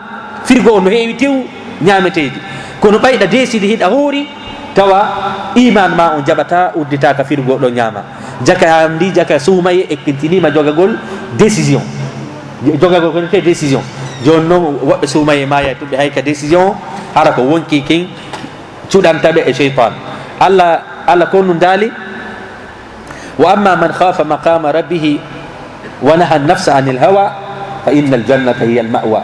Firgo on no heewi tew ñaameteeji. Kono ɓayɗa deesidi hiɗa hoori, tawa iman ma on jaɓata uddita ka firgo ɗo ñaama. Jaka andi, jaka suumaye ekkintinima jogagol décision. Jogagol ko wiyetee décision. Jooni non woɓɓe suumaye maaya tumɓe hay ka décision, hara ko wonkii kin cuɗanta ɓe e sheytan. Allah, Allah ko nun daali, "Wa amma man khafa maqama rabbihi wa naha nafsa anil hawa fa innal jannata hiya al ma'wa."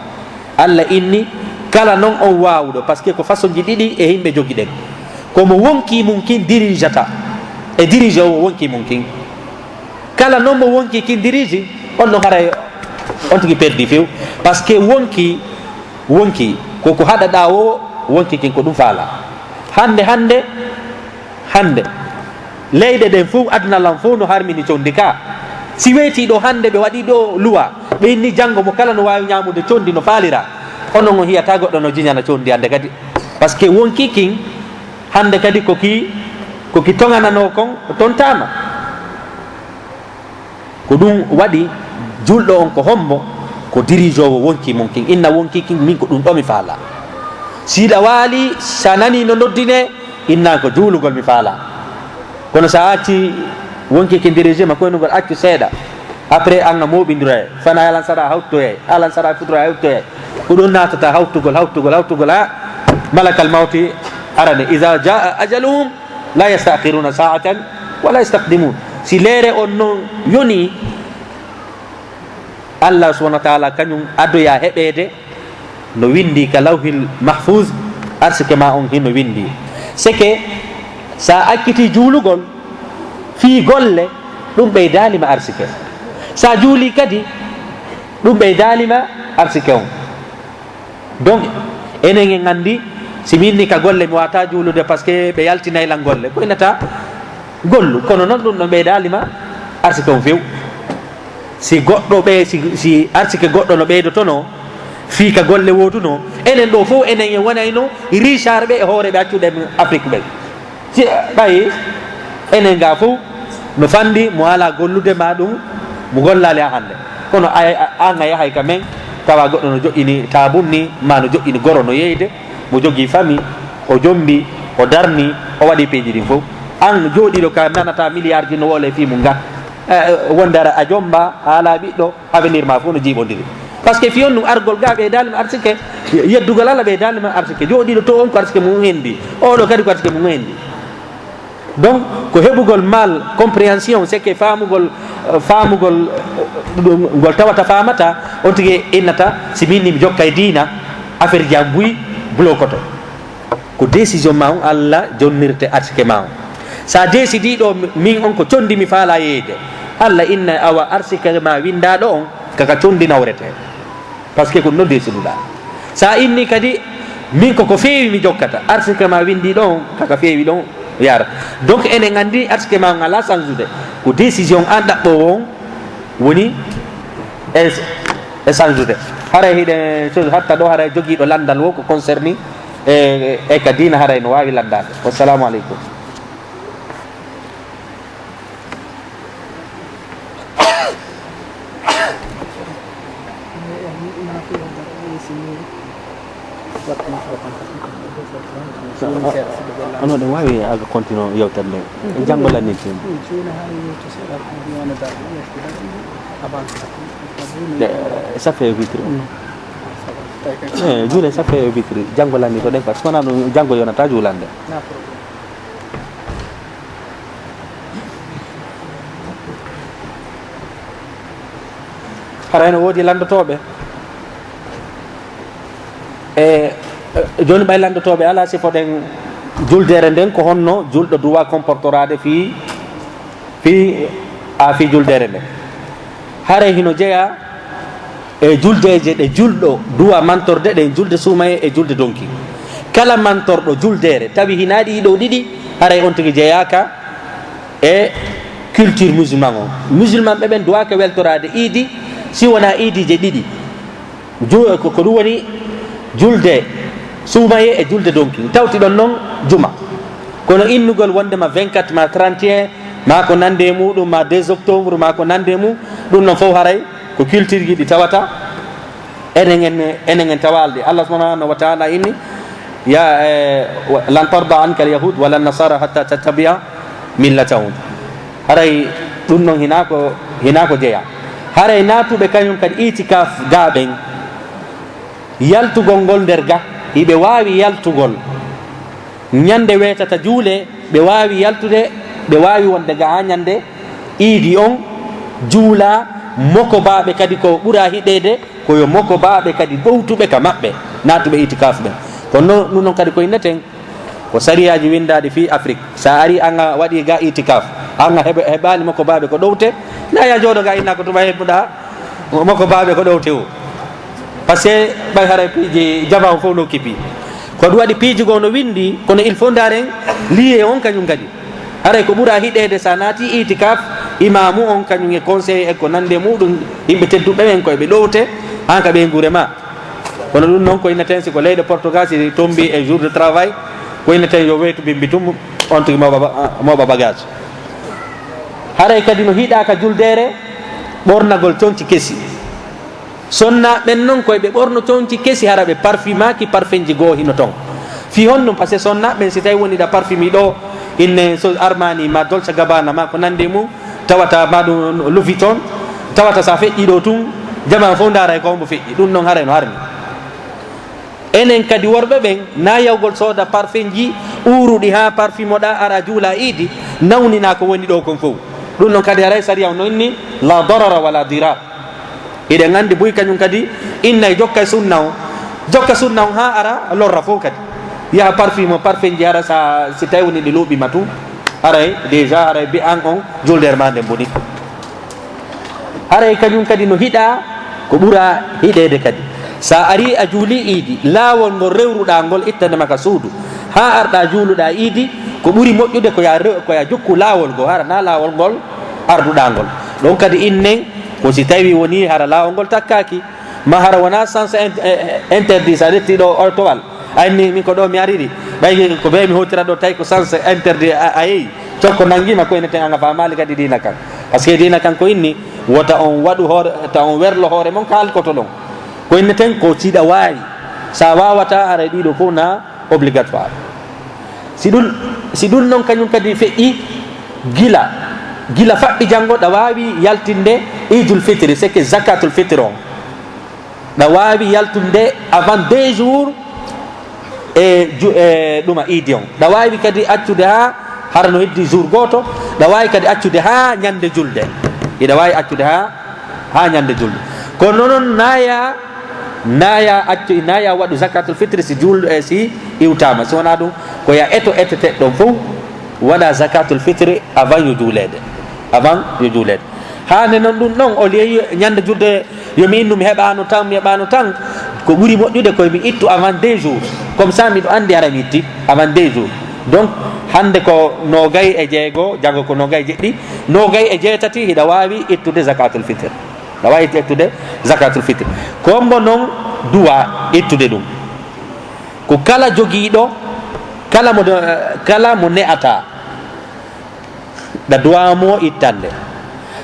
Allah inni, kala non on waawuɗo, parce que ko façon ji ɗiɗi e yimɓe jogiɗen. Ko mo wonkii mun kin dirijata, e dirije o wonkii mun kin. Kala non mo wonkii kin diriji, on non haray on tigi perdi few. Parce que wonkii, wonkii, ko ko haɗaɗa o, wonkii kin ko ɗum faala. Hande, hande, hande, leyɗe ɗen fof, aduna lan fof no harmini condi ka. Si weyti ɗo hande ɓe waɗi ɗo luwa, ɓe inni janngo mo kala no waawi ñaamude condi no faalira. Onon on hiyata goɗɗo no jiñana condi hande kadi. Parce que wonkii kin hande kadi ko ki, ko ki toŋananoo kon, o tontaama. Ko ɗum waɗi julɗo on ko hombo? Ko dirijoowo wonkii mun kin. Inna wonkii kin, min ko ɗum ɗo mi faala. Si ɗa waali, sa nani no noddine, inna ko juulugol mi faala. Kono sa acci wonkii kin dirije ma koynugol, accu seeɗa. Après, an a mooɓindiroyay. Fana alansara hawtoyay. Alansara futura hawtoyay. Ko ɗum naatata hawtugol, hawtugol, hawtugol, ha malakal mawti arane. Iza jaa ajaluhum, la yastakhiruna sa'atan wa la yastaqdimun. Si leere on non yoni, Allah subhanahu wa ta'ala kañum adoya heɓeede no windi ka lawhil mahfuz, arsike ma on hino windi. Seke sa acciti juulugol fii golle, ɗum ɓeydaalima arsike. Sa juuli kadi, ɗum ɓeydaalima arsike on. Donc, enen en anndi, si mi inni ka golle, mi wata juulude parce que ɓe yaltinay lan golle. Ko inata gollu, kono noon ɗum no ɓeydaalima arsike on few. Si goɗɗo ɓe, si, si arsike goɗɗo no ɓeydotono, fii ka golle wooduno, enen ɗo fof enen en wonayno richard ɓe e hooreɓe accuɗen Afrique ɓen. Si ɓay enen ga fof no fandi mo ala gollude ma ɗum, mo gollali a hannde. Kono ay, a, an a yahay ka men, tawa goɗɗo no joƴƴini tabun ni, ma no joƴƴini goro no yeyde, mo jogii fami, o jombi, o darni, o waɗi peeji ɗin fof. An jooɗiɗo ka nanata milliard ji no wole fii mum ga. Eh, wonde ara a jomba, a ala ɓiɗɗo, avenir ma fof no jiiɓondiri. Parce que fiyon ɗum argol ga ɓe dalima arsike, yeddugol Allah ɓe dalima arsike. Jooɗiɗo to on ko arsike mum hendi. Oɗo kadi ko arsike mum hendi. Donc, ko heɓugol mal compréhension, c'est que faamugol, eh, faamugol, eh, ɗum ngol tawata faamata, on tigi innata, si min ni mi jokka e diina, affaire ji am buy blokoto. Ko décision ma on Allah jonnirte arsike ma on. Sa décidi ɗo min on ko condi mi faala yeeyde, Allah inna awa arsike ma windaɗo on kaka condi nawrete. Parce que ko no déciduɗa. Sa inni kadi, min ko ko feewi mi jokkata, arsike ma windi ɗon, kaka feewi ɗon yara. Donc enen andi arsike ma on ala sansude. Ko décision an ɗaɓɓowo on woni e, e sansude. Haray hiɗen hatta ɗo haray jogiiɗo landal wo ko concerni e, e ka diina haray no waawi landaade. Wassalamu aleykum. Ano ɗen waawi aga continue yewtere nden. Janngo lannin. Eh, ça fait huit heures. Eh, juule, ça fait huit heures. Janngo lannin to ɗen, parce que wonaa ɗum janngo yonata juulande. Hara ene woodi lanndotooɓe. E, e, jooni ɓay lanndotooɓe alaa, si foɗen juldeere nden, ko honno julɗo duwa comportoraade fii, fii, a fii juldeere nden. Haray hino jeyaa e juldeeje ɗe julɗo duwa mantorde ɗen, julde suumaye e julde donki. Kala mantorɗo juldeere tawi hinaa ɗii ɗoo ɗiɗi, haray on tigi jeyaaka e culture musulman on. Musulman ɓe ɓen duwaaka weltoraade iidi si wonaa iidiije ɗiɗi. Ju-, ko, ko ɗum woni julde suumaye e julde donki. Tawti ɗon non juma. Kono innugol wondema vingt-quatre ma trente et un, ma ko nande e muɗum, ma deux octobre, ma ko nande e mum, ɗum non fof haray ko culture ji ɗi tawata enen en, enen en tawaalɗi. Allah subhanahu wa ta'ala inni, ya, eh, wa-, "Lan tarda anka al-yahud wa lan nasara hatta tattabi'a millatahum." Haray ɗum non hinaa ko, hinaa ko jeyaa. Haray naatuɓe kañum kadi itikaf gaa ɓen, yaltugol ngol nder ga, hiɓe waawi yaltugol ñande weetata juule, ɓe waawi yaltude, ɓe waawi wonde ga haa ñande iidi on, juula, mokobaaɓe kadi ko ɓura hiɗeede, ko yo mokobaaɓe kadi ɗowtuɓe ka maɓɓe, naatuɓe itikaf ɓen. Kono non, ɗum non kadi ko inneten, ko sariyaaji winndaaɗi fii Afrik. Sa ari an a waɗi ga itikaf, an a heɓa-, heɓaali mokobaaɓe ko ɗowte, na ya jooɗo ga inna ko tuma heɓuɗa mokobaaɓe ko ɗowte o. Parce que ɓay haray piiji jamaa on fof no kipi. Ko ɗum waɗi piiji goo no winndi, kono il faut ndaaren liye on kañum kadi. Haray ko ɓura hiɗeede sa naati itikaf, imaamu on kañum e conseil e ko nande muɗum, yimɓe tedduɓe ɓen koye ɓe ɗowte, an ka ɓeynguure ma. Kono ɗum noon ko inneten si ko leyɗe Portugal, si tombi e jour de travail, ko inneten yo weytu bimbi tum, on tigi mooɓa ba-, mooɓa bagage. Haray kadi no hiɗaaka juldeere ɓornagol conci kesi. Sonnaaɓe ɓen noon koye ɓe ɓorno conci kesi, hara ɓe parfumaaki parfenji goo hino toon. Fii honɗum? Parce que sonnaaɓe ɓen si tawi woni ɗa parfumi ɗo, inne so Armani ma Dolce Gabbana ma ko nandi e mum, tawata ma ɗum Louis Vuitton, tawata sa feƴƴi ɗo tun, jamaa fof ndaara e ko hombo feƴƴi. Ɗum noon haray no harmi. Enen kadi worɓe ɓen, na yawgol sooda parfenji uuruɗi haa parfumoɗa ara juula iidi, nawnina ko woni ɗo kon fof. Ɗum noon kadi haray sariya on no inni, la darara wala dirar. Hiɗen anndi buy kañum kadi innay jokkay sunna on. Jokka sunna on haa ara lorra fof kadi. Yaha parfume, parfumji hara sa, si tawi woni ɗi luuɓi ma tun. Haray déjà, haray bi an on juldeere ma nden boni. Haray kañum kadi no hiɗa ko ɓura hiɗeede kadi. Sa ari a juuli iidi, laawol ngol rewruɗa ngol ittande ma ka suudu, haa arɗa juuluɗa iidi, ko ɓuri moƴƴude ko ya rew-, ko ya jokku laawol ngol, hara na laawol ngol arduɗa ngol. Ɗon kadi innen ko si tawi woni hara laawol ngol takkaaki, ma hara wona sens in-, eh, interdit sa ƴetti ɗo o towal. Ay, mi, mi ko ɗo mi ariri. Ɓay ko ɓe mi hotira ɗo tawi ko sens interdit a, a yehi. Cokko nanngima ko ene ten anga faamaali kadi diina kan. Parce que diina kan ko inni wota on waɗu hoore, ta on werlo hoore mon ka alkoto ɗon. Ko inni ten ko ciɗa waawi. Sa wawata haray ɗiɗo fof na obligatoire. Si ɗum, si ɗum noon kañum kadi feƴƴi gila, gila faɓɓi janngo ɗa waawi yaltinde Idul Fitri, c'est que Zakatul Fitri on. Ɗa waawi yaltude avant deux jours e ju-, e ɗuma iidi on. Ɗa waawi kadi accude haa hara no heddi jour gooto. Ɗa waawi kadi accude haa ñande julde. Hiɗa waawi accude haa, haa ñande julde. Kono noon naaya, naaya accu, naaya waɗu zakatul fitri si jul-, e si iwtaama. Si wonaa ɗum, ko ya eto etete ɗon fof waɗa zakatul fitri avant yo juuleede. Avant yo juuleede. Haa nde noon ɗum ɗon, o liyeyi ñande julde Yo mi innu, mi heɓaano tan, mi heɓaano tan. Ko ɓuri moƴƴude koye mi ittu avant deux jours. Comme ça, miɗo anndi hara mi itti avant deux jours. Donc, hannde ko noogay e jeego, janngo ko noogay e jeɗɗi, noogay e jeetati, hiɗa waawi ittude zakatul fitr. Aɗa waawi ittude zakatul fitr. Ko mbo noon duwa ittude ɗum. Ko kala jogiiɗo, kala mo, kala mo ne'ataa. Ɗa duwa mo ittande.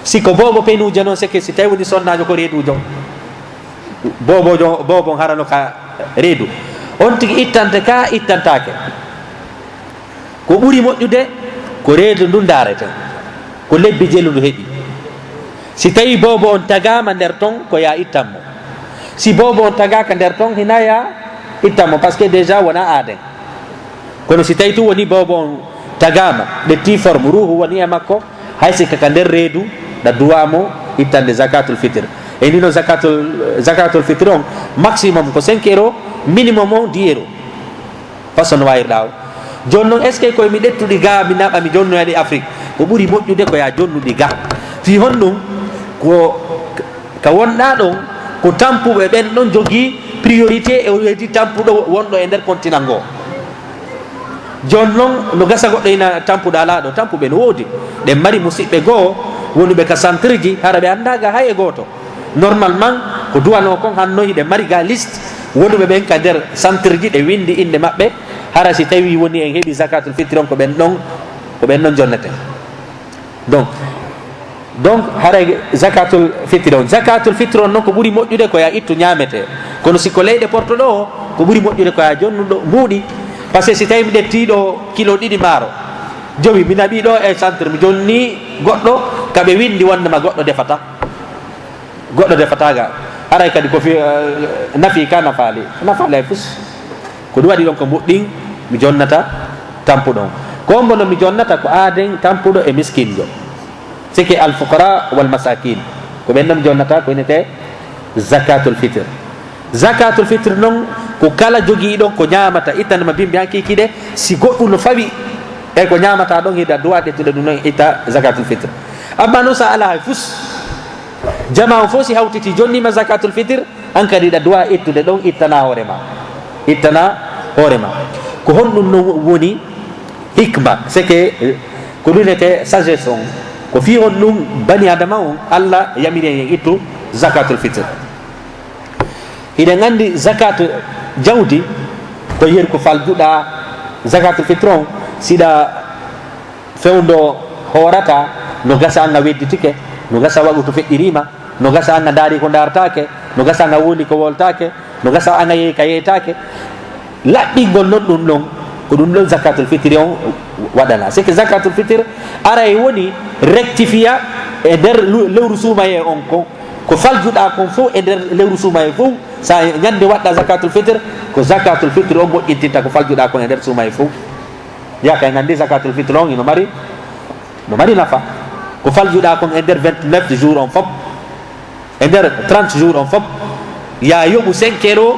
Si ko boobo penuujo noon, seke si tawi woni sonnaajo ko reeduujo. Boobojo, boobo on harano ka reedu. On tigi ittante ka ittantaake. Ko ɓuri moƴƴude ko reedu ndu ndaareten, ko lebbi jelu ndu heɓi. Si tawii boobo on tagaama nder ton, ko yaa ittan mo. Si boobo on tagaaka nder ton, hinaa yaa ittan mo, parce que déjà wonaa aaden. Kono si tawii tun woni boobo on tagaama, ɓe tii forme, ruuhu woni e makko, hay si ka ka nder reedu, ɗa duwaa mo ittande zakatul fitr. E ndino zakatul, zakatul fitr on, maximum ko cinq euros, minimum on dix euros. Façon no waawirɗaa o. Jooni non, est-ce que koye mi ƴettuɗi ga, mi naɓa, mi jonnoya ɗi Afrique? Ko ɓuri moƴƴude ko yaa jonnuɗi ga. Fii honɗum? Ko ka wonɗaa ɗon, ko tampuɓe ɓen ɗon jogii priorité e weeti tampuɗo wonɗo e nder continent ngoo. Jooni non, no gasa goɗɗo ina tampuɗo alaa ɗo, tampuɓe no woodi. Ɗen mari musiɓɓe goo, wonuɓe ka centre ji, hara ɓe anndaa ga hay e gooto. Normalement, ko duwanoo kon, hanno hiɗen mari ga liste wonuɓe ɓen ka nder centre ji, ɗe winndi innde maɓɓe, hara si tawii woni en heɓi zakatul fitri on, ko ɓen ɗon, ko ɓen ɗon jonneten. Donc, donc, haray zakatul fitri on, zakatul fitri on non ko ɓuri moƴƴude ko yaa ittu ñaametee. Kono si ko leyɗe porto ɗo, ko ɓuri moƴƴude ko yaa jonnuɗo mbuuɗi. Parce que si tawii mi ƴettii ɗo kilo ɗiɗi maaro, jowi mi naɓii ɗo e centre, mi jonnii goɗɗo, ka ɓe winndi wonde ma goɗɗo defata. Goɗɗo defataa ga. Haray kadi ko fi, eh, nafi ka nafaali. Nafaali hay fus. Ko ɗum waɗi ɗon ko mbuɗɗin mi jonnata tampuɗo on. Ko on mbono mi jonnata ko aaden tampuɗo e miskinjo. Sike al fuqara wal masakin. Ko ɓen ɗon mi jonnata ko innetee zakatul fitr. Zakatul fitr non ko kala jogiiɗo ko ñaamata, ittanama bimbi hakiiki de, si goɗɗum no fawi e ko ñaamata ɗon, hiɗa duwa ƴettude ɗum non itta zakatul fitr. Amma non sa alaa hay fus, jamaa on fof si hawtiti jonniima zakatul fitr, an kadi ɗa duwa ittude ɗon, ittana hoore ma. Ittana hoore ma. Ko honɗum non woni hikma? C'est que, eh, ko ɗum wiyetee sagesse on. Ko fii honɗum bani Adama on, Allah yamiri en ittu zakatul fitr. Hiɗen anndi zakat jawdi, ko yeru ko faljuɗa zakatul fitr on, siɗa fewndo hoorata, no gasa an a wedditike, no gasa waɗu to feƴƴiriima, no gasa an a ndaari ko ndaartaake, no gasa an a wooli ko wooltaake, no gasa an a yehi ka yeeytaake. Laɓɓingol non ɗum ɗon, ko ɗum ɗon zakatul fitri on waɗana. C'est que zakatul fitr aray woni rectifiya e nder lu-, lewru suumayee on kon. Ko faljuɗa kon fof e nder lewru suumayee fof, sa ñande waɗɗa zakatul fitr, ko zakatul fitr on moƴƴintinta ko faljuɗa kon e nder suumayee fof. Yaa kay nganndi zakatul fitr on ino mari, no mari nafa. Ko faljuɗa kon e nder vingt-neuf jours on fof, e nder trente jours on fof, yaa yoɓu cinq euros,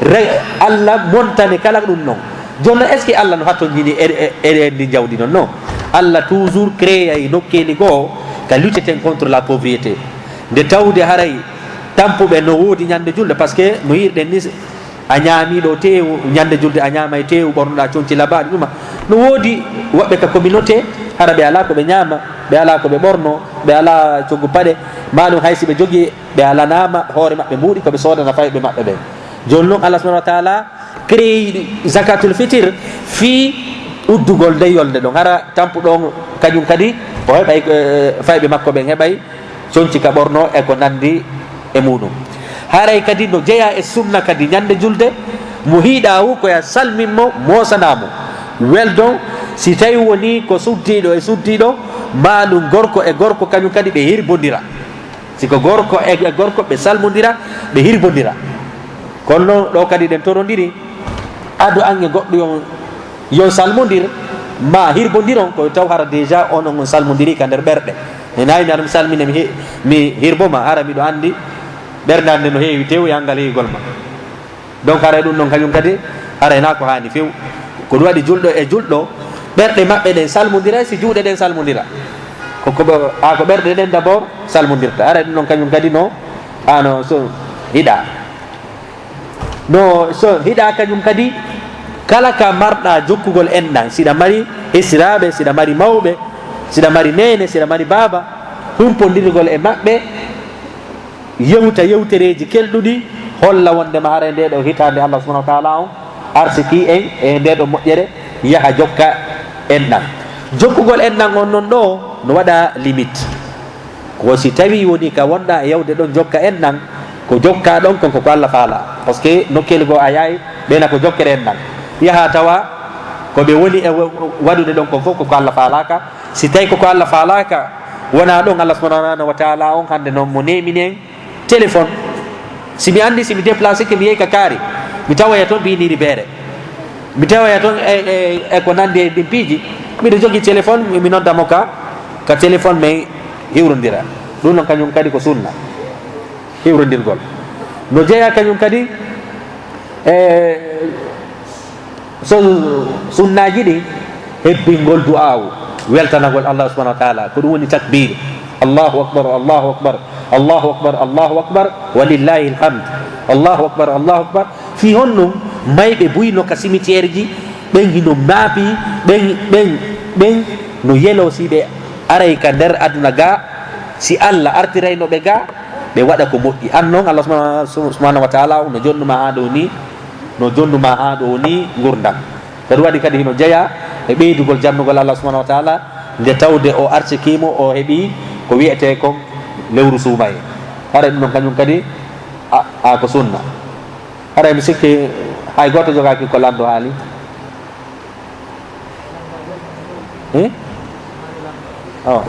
re-, Allah montane kala ɗum non. Jooni non, est-ce que Allah no hattonjini e, e, e, e ndi jawdi non? Non. Allah toujours créé ay nokkeeli goo ka lutteten contre la pauvreté. Nde tawde haray tampuɓe no woodi ñande julde, parce que no yi'irɗen ni, a ñaami ɗo teewu, ñande julde a ñaamay teewu, ɓornoɗa conci labaaɗi ɗuma. No woodi woɓɓe ka communauté, hara ɓe alaa ko ɓe ñaama, ɓe alaa ko ɓe ɓorno, ɓe alaa coggu paɗe, maa ɗum hay si ɓe jogii, ɓe alanaama hoore maɓɓe mbuuɗi ko ɓe soodana fayɓe maɓɓe ɓen. Jooni non Allah subhanahu wa taala créé zakatul fitr fii uddugol nden yolnde ɗon. Hara tampuɗo on kañum kadi o heɓay, eh, fayɓe makko ɓen heɓay conci ka ɓorno e ko nanndi e muɗum. Haray kadi no jeyaa e sunna kadi ñande julde, mo hiiɗa wu ko ya salmin mo, moosana mo. Weldon, si tawi woni ko suddiiɗo e suddiiɗo, maa ɗum gorko e gorko, kañum kadi ɓe hirbondira. Si ko gorko e, e gorko ɓe salmondira, ɓe hirbondira. Kono non ɗo kadi ɗen torondiri, ado an e goɗɗo yon, yon salmondir, ma hirbondiron, ko taw hara déjà on, on salmondiri ka nder ɓerɗe. Ina mi aɗa mi salmina, mi hi-, mi hirbo ma, hara miɗo anndi ɓernde an nde no heewi tew e anngal heewugol ma. Donc haray ɗum ɗon kañum kadi, haray na ko haani few. Ko ɗum waɗi julɗo e julɗo, ɓerɗe maɓɓe ɗen salmondiray, si juuɗe ɗen salmondira. Ko, ko ɓe, a ko ɓerɗe ɗen d'abord salmondirta. Haray ɗum ɗon kañum kadi no, ano so hiɗa. No so hiɗa kañum kadi, kala ka marɗa jokkugol enɗan, siɗa mari esiraaɓe, siɗa mari mawɓe, siɗa mari neene, siɗa mari baaba, humpondirgol e maɓɓe, yewta yewtereeji kelɗuɗi, holla wondema haray nde ɗo hitaande Allah subhanahu wa taala on arsiki en e nde ɗo moƴƴere, yaha jokka enɗan. Jokkugol enɗan on non ɗo no waɗa limite. Ko si tawi woni ka wonɗa e yawde ɗon jokka enɗan, ko jokka ɗon kon ko, ko Allah faala. Parce que nokkeeli goo a yaay, Ɓeena ko jokkere enɗan. Yaha tawa ko ɓe woni e wa-, waɗude ɗon kon fof ko ko Allah faalaaka. Si tawi ko ko Allah faalaaka, wonaa ɗon Allah subhanahu wa ta'ala on hannde noon mo neemini en téléphone. Si mi anndi, si mi déplacé ke mi yehi ka kaari, mi tawoya toon biiniiri beere. Mi tawoya toon e, e, e ko nanndi e ɗin piiji. Miɗo jogii téléphone, mi, mi nodda mo ka, ka téléphone men hiwrondira. Ɗum noon kañum kadi ko sunna. Hiwrondirgol. No jeyaa kañum kadi e so sunnaaji ɗin, hebbingol du'aawu, weltanagol Allah subhanahu wa ta'ala. Ko ɗum woni takbir. Allahu akbar, Allahu akbar, Allahu akbar, Allahu akbar, walillahi alhamd. Allahu akbar, Allahu akbar. Fii honɗum mayɓe buy no ka cimetière ji, ɓen hino maapi, ɓen, ɓen, ɓen no yeloo si ɓe aray ka nder aduna ga, si Allah artirayno ɓe ga, ɓe waɗa ko moƴƴi. An non, Allah subhanahu, subhanahu wa ta'ala no jonnu ma haa ɗo ni, no jonnu ma haa ɗo ni ngurndan. Ko ɗum waɗi kadi hino jeyaa e ɓeydugol jannugol Allah subhanahu wa ta'ala, nde tawde o arsikii mo, o heɓii ko wi'etee kon lewru suumayee. Haray ɗum ɗon kañum kadi a, a ko sunna. Haray mi sikki hay gooto jogaaki ko lanndo haali. Eh? Oh,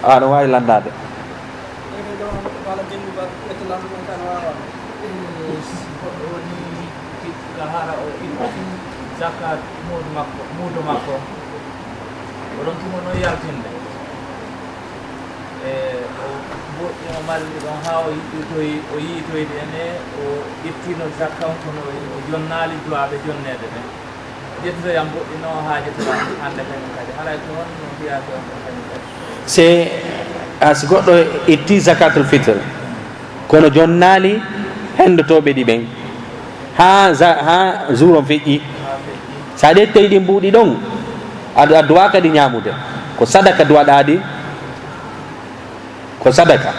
a no waawi lanndaade. Ene ɗo wala jenngo ba ɓe to lanndo ɗon kan wawa. Si goɗɗo woni ittira hara o itti zakat muudo makko, muudo makko. O ɗon tuma noon yaltinde. E o woɗɗi o mari ɗon haa o yiɗɗoy, o yiitoyde ene, o ittino zakka on kono o jonnaali duwaaɓe jonneede ɓen. Ƴettude yam goɗɗi no haajataa hannde kañum kadi. Haray ko honno mbiyaa ko on kañum kadi? Se, a, si goɗɗo itti zakatul fitr, kono jonnaali henndotooɓe ɗi ɓen, haa za-, haa jour on feƴƴi. Haa feƴƴi. Sa ƴettey ɗin mbuuɗi ɗon, a, a duwaaka ɗi ñaamude. Ko sadaka duwaɗaa ɗi, ko sadaka.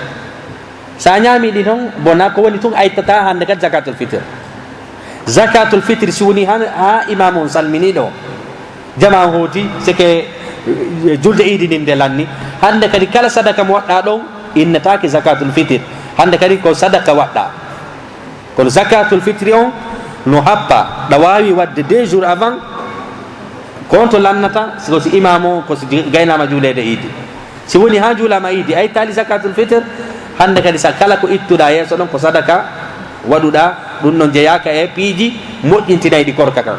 Sa ñaami ɗi ton, bona ko woni tun a ittataa hannde kadi zakatul fitr. Zakatul fitr si woni han, haa imaamu on salmini ɗo. Jamaa on hooti, seke, eh, julde iidi ndin nde lanni. Hannde kadi kala sadaka mo waɗɗaa ɗon, innetaake zakatul fitr. Hannde kadi ko sadaka waɗɗaa. Kono zakatul fitri on no happa, ɗa waawi waɗde deux jours avant, ko on to lannata, si ko si imaamu on, ko si gaynaama juuleede iidi. Si woni haa juulaama iidi, a ittaali zakatul fitr, hannde kadi sa kala ko ittuɗaa yeeso ɗon ko sadaka waɗuɗaa, ɗum ɗon jeyaaka e piiji moƴƴintinayɗi korka kan.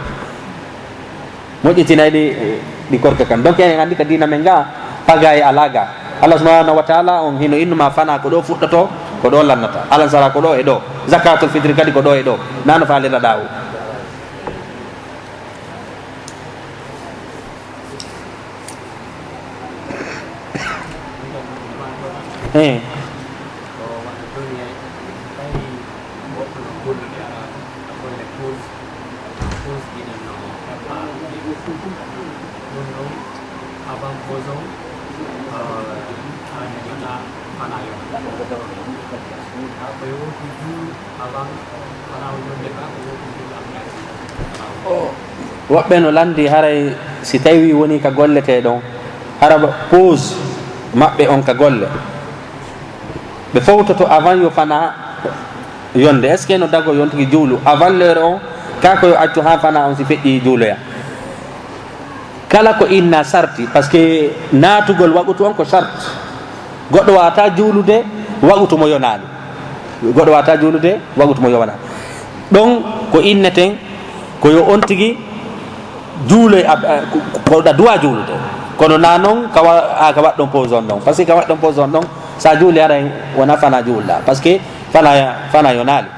Moƴƴintinayɗi, eh, ɗi korka kan. Donc, eɗen anndi ka diina men nga, paga e alaa ga. Allah subhanahu wa ta'ala on hino innu ma fana ko ɗo fuɗɗoto, ko ɗo lannata. Alansara ko ɗo e ɗo. Zakatul fitri kadi ko ɗo e ɗo. Na no faaliraɗaa o. Eh. Woɓɓe no lanndi haray si tawi woni ka golletee ɗon, hara ba-, pause maɓɓe on ka golle. Ɓe fowtoto avant yo fana yonde. Est-ce que no dago yontigi juulu avant l'heure on? Ka ko yo accu haa fana on si feƴƴi juuloya. Kala ko inna sarti, parce que naatugol waqutu on ko sart. Goɗɗo waata juulude waqutu mo yonaali. Goɗɗo waata juulude waqutu mo yonaali. Ɗon ko inneten ko yo on tigi juuloy, a, a, ko, ko ɗa duwa juulude. Kono na non ka wa-, a, ka waɗɗon pause on ɗon. Parce que ka waɗɗon pause on ɗon, sa juuli haray wona fana juulɗa. Parce que fana, fana yonaali.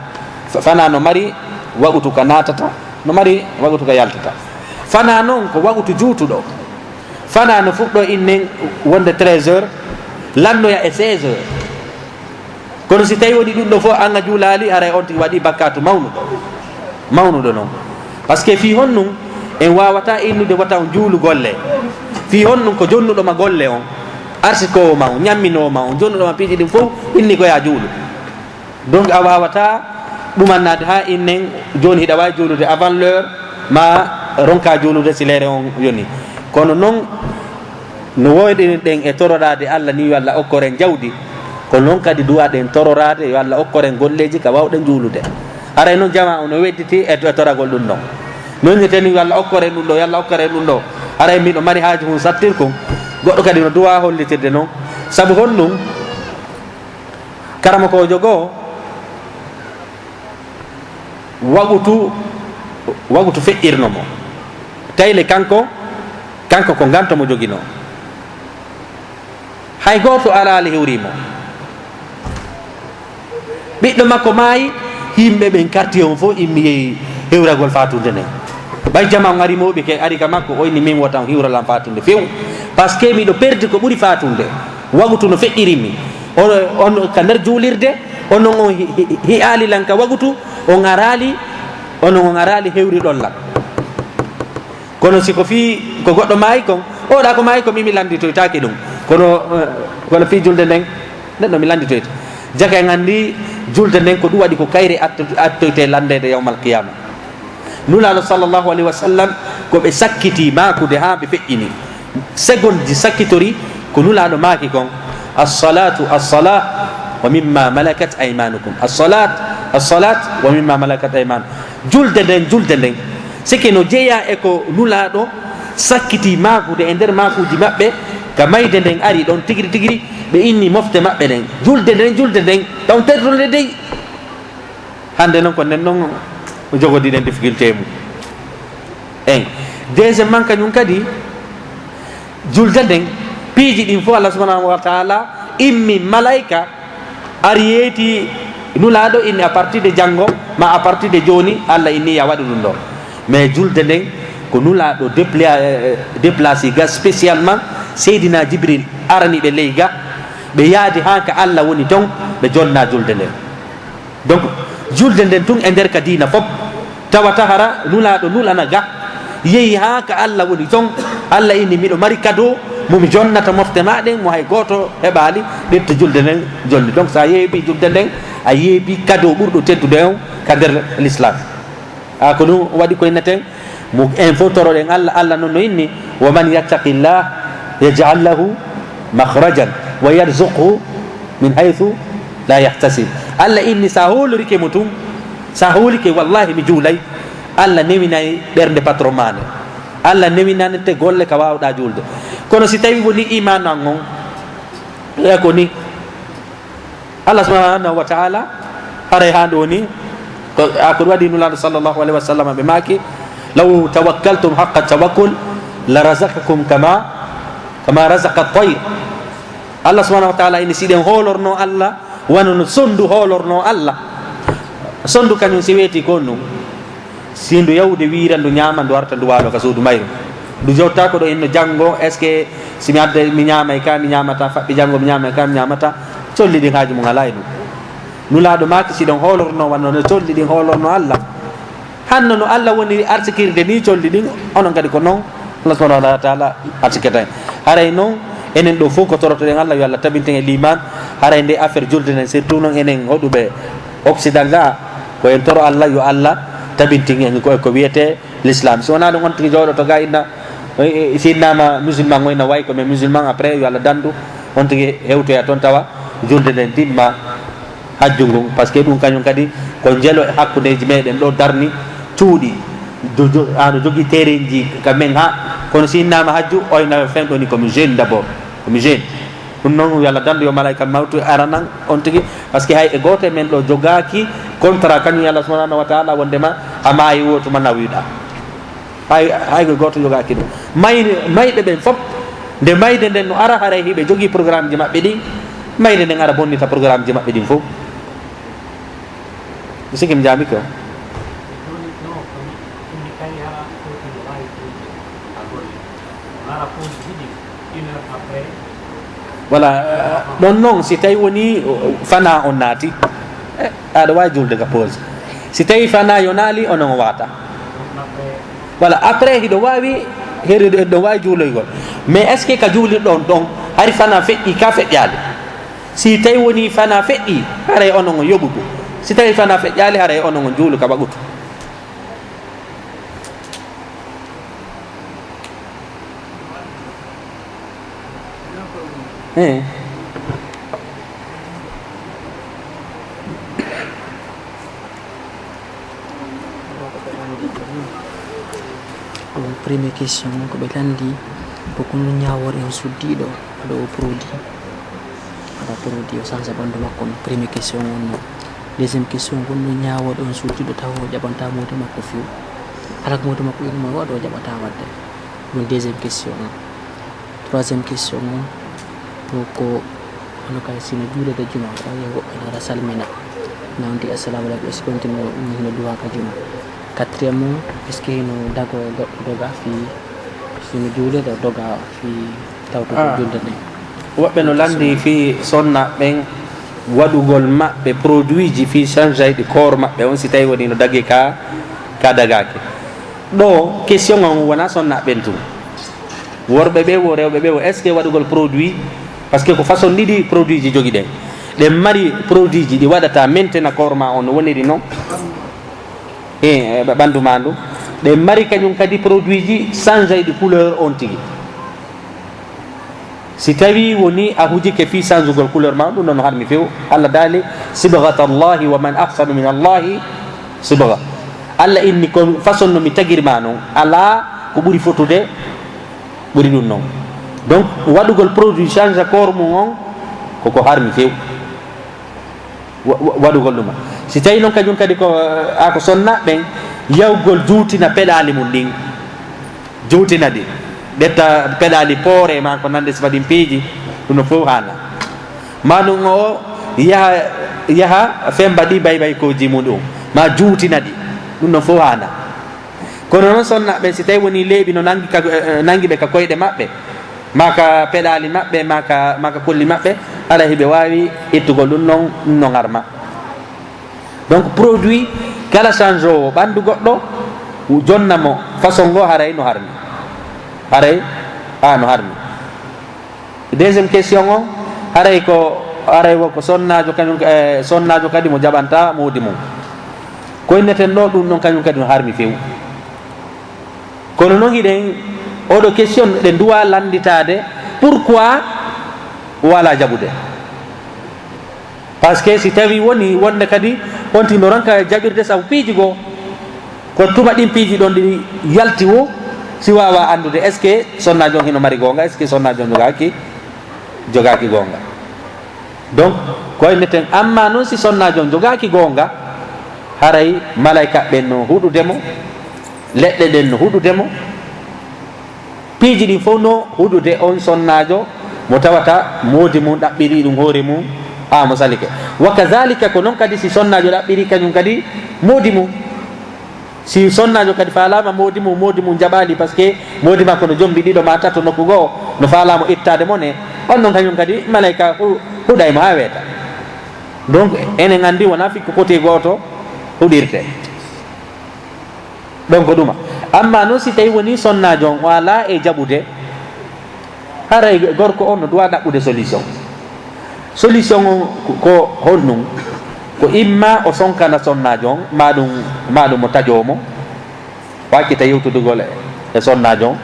Fa-, fana no mari waqutu ka naatata, no mari waqutu ka yaltata. Fana non ko waqutu juutuɗo. Fana no fuɗɗo innen wonde treize heures, lannoya e seize heures. Kono si tawi woni ɗum ɗo fof an a juulaali, haray on tigi waɗi bakkaatu mawnuɗo. Mawnuɗo non. Parce que fii honɗum en waawata innude wata on juulu golle? Fii honɗum ko jonnuɗo ma golle on, arsikoowo ma on, ñamminoowo ma on, jonnuɗo ma piiji ɗin fof, inni ko yaa juulu? Donc a waawata ɗumannaade haa innen jooni hiɗa waawi juulude avant l'heure, ma ronka juulude si leere on yoni. Kono non no woowɗen e tororaade Allah ni yo Allah okkoren jawdi, ko non kadi duwaɗen tororaade yo Allah okkoren golleeji ka waawɗen juulude. Haray noon jamaa o no wedditi e, e toragol ɗum ɗon. Mi wonirteni yo Allah okkore ɗum ɗo, yo Allah okkore ɗum ɗo. Haray miɗo mari haaju mum sattirkon. Goɗɗo kadi no duwa hollitirde noon. Sabu honɗum? Karamokoojo goo, wagutu, wagutu feƴƴirno mo. Tayle kanko, kanko ko nganto mo joginoo. Hay gooto alaali hewri mo. Ɓiɗɗo makko maayi, yimɓe ɓen quartier on fof immi yehi hewragol faatunde nden. Ɓay jamaa on ari mooɓi ke, ari ka makko, o inni, "Min wota on hiwra lan faatunde few. Parce que miɗo perdi ko ɓuri faatunde." Wagutu no feƴƴiri mi. On, on ka nder juulirde, onon on hi-, hi-, hi'aali lan ka wagutu, on araali, onon on araali hewriɗon lan. Kono si ko fii ko goɗɗo maayi kon, oɗa ko maayi kon, mi, mi lannditoytaake ɗum. Kono, eh, kono fii julde nden, nden ɗo mi lannditoyta. Jaka en anndi julde nden ko ɗum waɗi ko kayre atto-, attoyte lanndeede yawmal qiyama. Nulaaɗo sallallahu alayhi wa sallam, ko ɓe sakkiti maakude haa ɓe feƴƴini. Segonji sakkitori ko Nulaaɗo maaki kon, "As-salatu, as-salah, wa mimma malakat aymanukum." As-salat, as-salat, wa mimma malakat aymanukum. Julde nden, julde nden. Sike no jeyaa e ko Nulaaɗo sakkiti maakude e nder maakuuji maɓɓe, ka mayde nden ari ɗon tigiri tigiri, ɓe inni mofte maɓɓe ɗen. Julde nden, julde nden, ɗon tertude dey. Hannde noon ko nden noon o jogodiɗen difficulté mum. En. Deuxièmement, kañum kadi, julde nden, piiji ɗin fof Allah subhanahu wa taala immi malayka ari yeeti Nulaaɗo inni à partir de janngo, ma à partir de jooni, Allah inni ya waɗu ɗum ɗo. Mais julde nden ko Nulaaɗo dépla-, eh, déplacé ga spécialement, Seydina Jibril arani ɓe ley ga, ɓe yaadi haa ka Allah woni ton, ɓe jonna julde nden. Donc, julde nden tun e nder ka diina fop, tawata hara Nulaaɗo nulana ga, yehi haa ka Allah woni ton, Allah inni, "Miɗo mari kado mo mi jonnata mofte ma ɗen, mo hay gooto heɓaali, ɓettu julde nden jonni." Donc, so a yeebi julde nden, a yeebi kado ɓurɗo teddude on ka nder l'islam. A ko ɗum waɗi ko inneten, mo en fof toroɗen Allah, Allah noon no inni, "Wa man yattaqillah yaj'al lahu makhrajan wa yarzuqhu min haythu la yahtasib." Allah inni, sa hoolorike mo tun, sa hoolike, wallahi mi juulay, Allah newinay ɓernde patron ma nde. Allah newinante golle ka waawɗa juulde. Kono si tawi woni iman an on, e ko ni, Allah subhanahu wa taala, haray haa ɗo ni, ko, a, ko ɗum waɗi Nulaaɗo sallallahu alayhi wa sallam ɓe maaki, "Law tawakkaltum haqqa tawakkul, la razaqakum kama, kama razaqa tayr." Allah subhanahu wa taala ini, si ɗen hoolorno Allah, wano no sondu hoolorno Allah. Sondu kañum si weeti ko ɗum. Si ndu yahude wiira, ndu ñaama, ndu arta, ndu waalo ka suudu mayru. Ndu jewta ko ɗo inno janngo, est-ce que si mi adda, mi ñaamay ka, mi ñaamata, faɓɓi janngo, mi ñaamay ka, mi ñaamata, colli ɗin haaju mum alaa e ɗum. Nulaaɗo maaki, si ɗon hoolorno wano no colli ɗin hoolorno Allah. Hanno no Allah woniri arsikirde ni colli ɗin, onon kadi ko non Allah subhanahu wa taala arsikirta en. Haray non, enen ɗo fof ko torotoɗen Allah, yo Allah tabinten e liman. Haray nde affaire julde nden, surtout non enen hoɗuɓe Occident ga, ko en toro Allah, yo Allah tabintin en ko, ko wiyete l'islam. Si wonaa ɗum, on tigi jooɗoto ga inna, e, e, si innama musulman, o inna way ko men musulman, après yo Allah dandu, on tigi hewtoya toon tawa julde nden dimma hajju ngun. Parce que ɗum kañum kadi ko njelo e hakkundeji meɗen ɗo darni cuuɗi. Jo-, jo-, ano jogii terrainji ka men ha, kono si innama hajju, o inna fen ɗoni ko mi jeune d'abord, ko mi jeune. Ɗum noon, yo Allah dandu yo malaika mawtu aranan on tigi, parce que hay e gooto e men ɗo jogaaki contrat kañum e Allah subhanahu wa taala wondema a maayi woo tuma nawiɗa. Hay, hay ko gooto jogaaki ɗum. May-, mayɓe ɓen fop, nde mayde nden no ara, haray hiɓe jogii programme ji maɓɓe ɗin, mayde nden ara bonnita programme ji maɓɓe ɗin fof. Mi sikki mi jaami ko. Voilà, euh, ɗon noon, si tawi woni, euh, fana on naati, eh, aɗa waawi julde ka pause. Si tawi fana yonaali, onon o waata. Voilà, après hiɗo waawi, hiɗo, hiɗo waawi juuloygol. Mais est-ce que ka juulirɗon ɗon, hari fana feƴƴi ka feƴƴaali? Si tawi woni fana feƴƴi, haray onon o yoɓudu. Si tawi fana feƴƴaali, haray onon o juulu ka wagutu. Eh. Ɗum premier question on ko ɓe lanndi ko kono ñaawoore on suddiiɗo waɗoowo produit. Waɗa produit o sansa ɓanndu makko on, premier question on non. Deuxième question, kono ñaawooɗo on suddiiɗo tawa o jaɓanta moodi makko few. Hara ko moodi makko inuma waɗa o jaɓata waɗde. Ɗum deuxième question on. Troisième question on, ko, ko hono kay sino juulede juma, o yehi woɓɓe nara salmina. Nawdi assalamu aleykum, est-ce que on tino, hino duwa ka juma? Quatrième on, est-ce que hino dago goɗɗo doga fi sino juulede o doga fi tawtugo Ah. julde ɗen? Woɓɓe no lanndi fi sonna ɓen waɗugol maɓɓe produit ji fi change ɗi koor maɓɓe on si tawi woni no dagi ka, ka dagaki. Ɗo question on wona sonna ɓen tun. Worɓe ɓe wo, rewɓe ɓe wo, est-ce que waɗugol produit? Parce que ko façon ɗiɗi produit ji jogi ɗen. Ɗen mari produit ji ɗi waɗata maintena koor ma on no woniri non. E, e ɓandu ma ndu. Ɗen mari kañum kadi produit ji change ɗi couleur on tigi. Si tawi woni a hujike fi changugol couleur ma on, ɗum ɗon no harmi few. Allah daali, "Sibghata Allahi wa man ahsanu min Allahi sibgha." Allah inni ko façon no mi tagiri ma non. Alaa ko ɓuri fotude ɓuri ɗum noon. Donc, waɗugol produit change corps mum on, koko harmi few. Wa-, wa-, waɗugol ɗum. Si tawi noon kañum kadi ko, a ko sonna ɓen, yawgol juutina peɗaali mum ɗin. Juutina ɗi. Ƴetta peɗaali poore ma ko nande sifa ɗin piiji, ɗum no fof haana. Ma ɗum o yaha, yaha femba ɗi baybaykooji mum ɗum. Ma juutina ɗi. Ɗum no fof haana. Kono noon sonna ɓen, si tawi woni leeɓi no nangi ka, eh, nangi ɓe ka koyɗe maɓɓe, maa ka peɗaali maɓɓe, maa ka, maa ka kolli maɓɓe, hara hiɓe waawi ittugol ɗum noon, ɗum noon harma. Donc, produit kala change o ɓanndu goɗɗo, jonna mo façon ngo, haray no harmi. Haray, a no harmi. Deuxième question o, haray ko, haray wo ko sonnaajo kañum, eh, sonnaajo kadi mo jaɓanta moodi mum. Ko inneten ɗo, ɗum ɗon kañum kadi no harmi few. Kono noon hiɗen, oɗo question ɗe nduwa lannditaade, pourquoi o alaa jaɓude? Parce que si tawi woni wonde kadi on tino ranka jaɓirde sabu piiji goo, ko tuma ɗin piiji ɗon ɗi yalti wo, si waawa anndude, est-ce que sonnaajo on hino mari goonga, est-ce que sonnaajo on jogaaki, jogaaki goonga? Donc, ko inneten, amma noon si sonnaajo on jogaaki goonga, haray malayka ɓen no huɗude mo, leɗɗe ɗen no huɗude mo, piiji ɗin fof no huɗude on sonnaajo mo tawata moodi mum ɗaɓɓiri ɗum hoore mum, a mo salike. Wa kazalika ko noon kadi si sonnaajo ɗaɓɓiri kañum kadi moodi mum. Si sonnaajo kadi faalaama moodi mum, moodi mum jaɓaali, parce que moodi makko no jombi ɗiɗo ma tato nokku goo, no faalaama ittaade mo ne, on noon kañum kadi malayka hu-, huɗay mo haa weeta. Donc, enen anndi wonaa fikku koti gooto huɗirte. Ɗon ko ɗuma. Amma noon si tawi woni sonnaajo on o alaa e jaɓude, haray gorko on no duwa ɗaɓɓude solution. Solution on ko, ko honɗum? Ko imma o sonkana sonnaajo on, ma ɗum, ma ɗum o tajoo mo, o accita yewtudugol e, e sonnaajo on.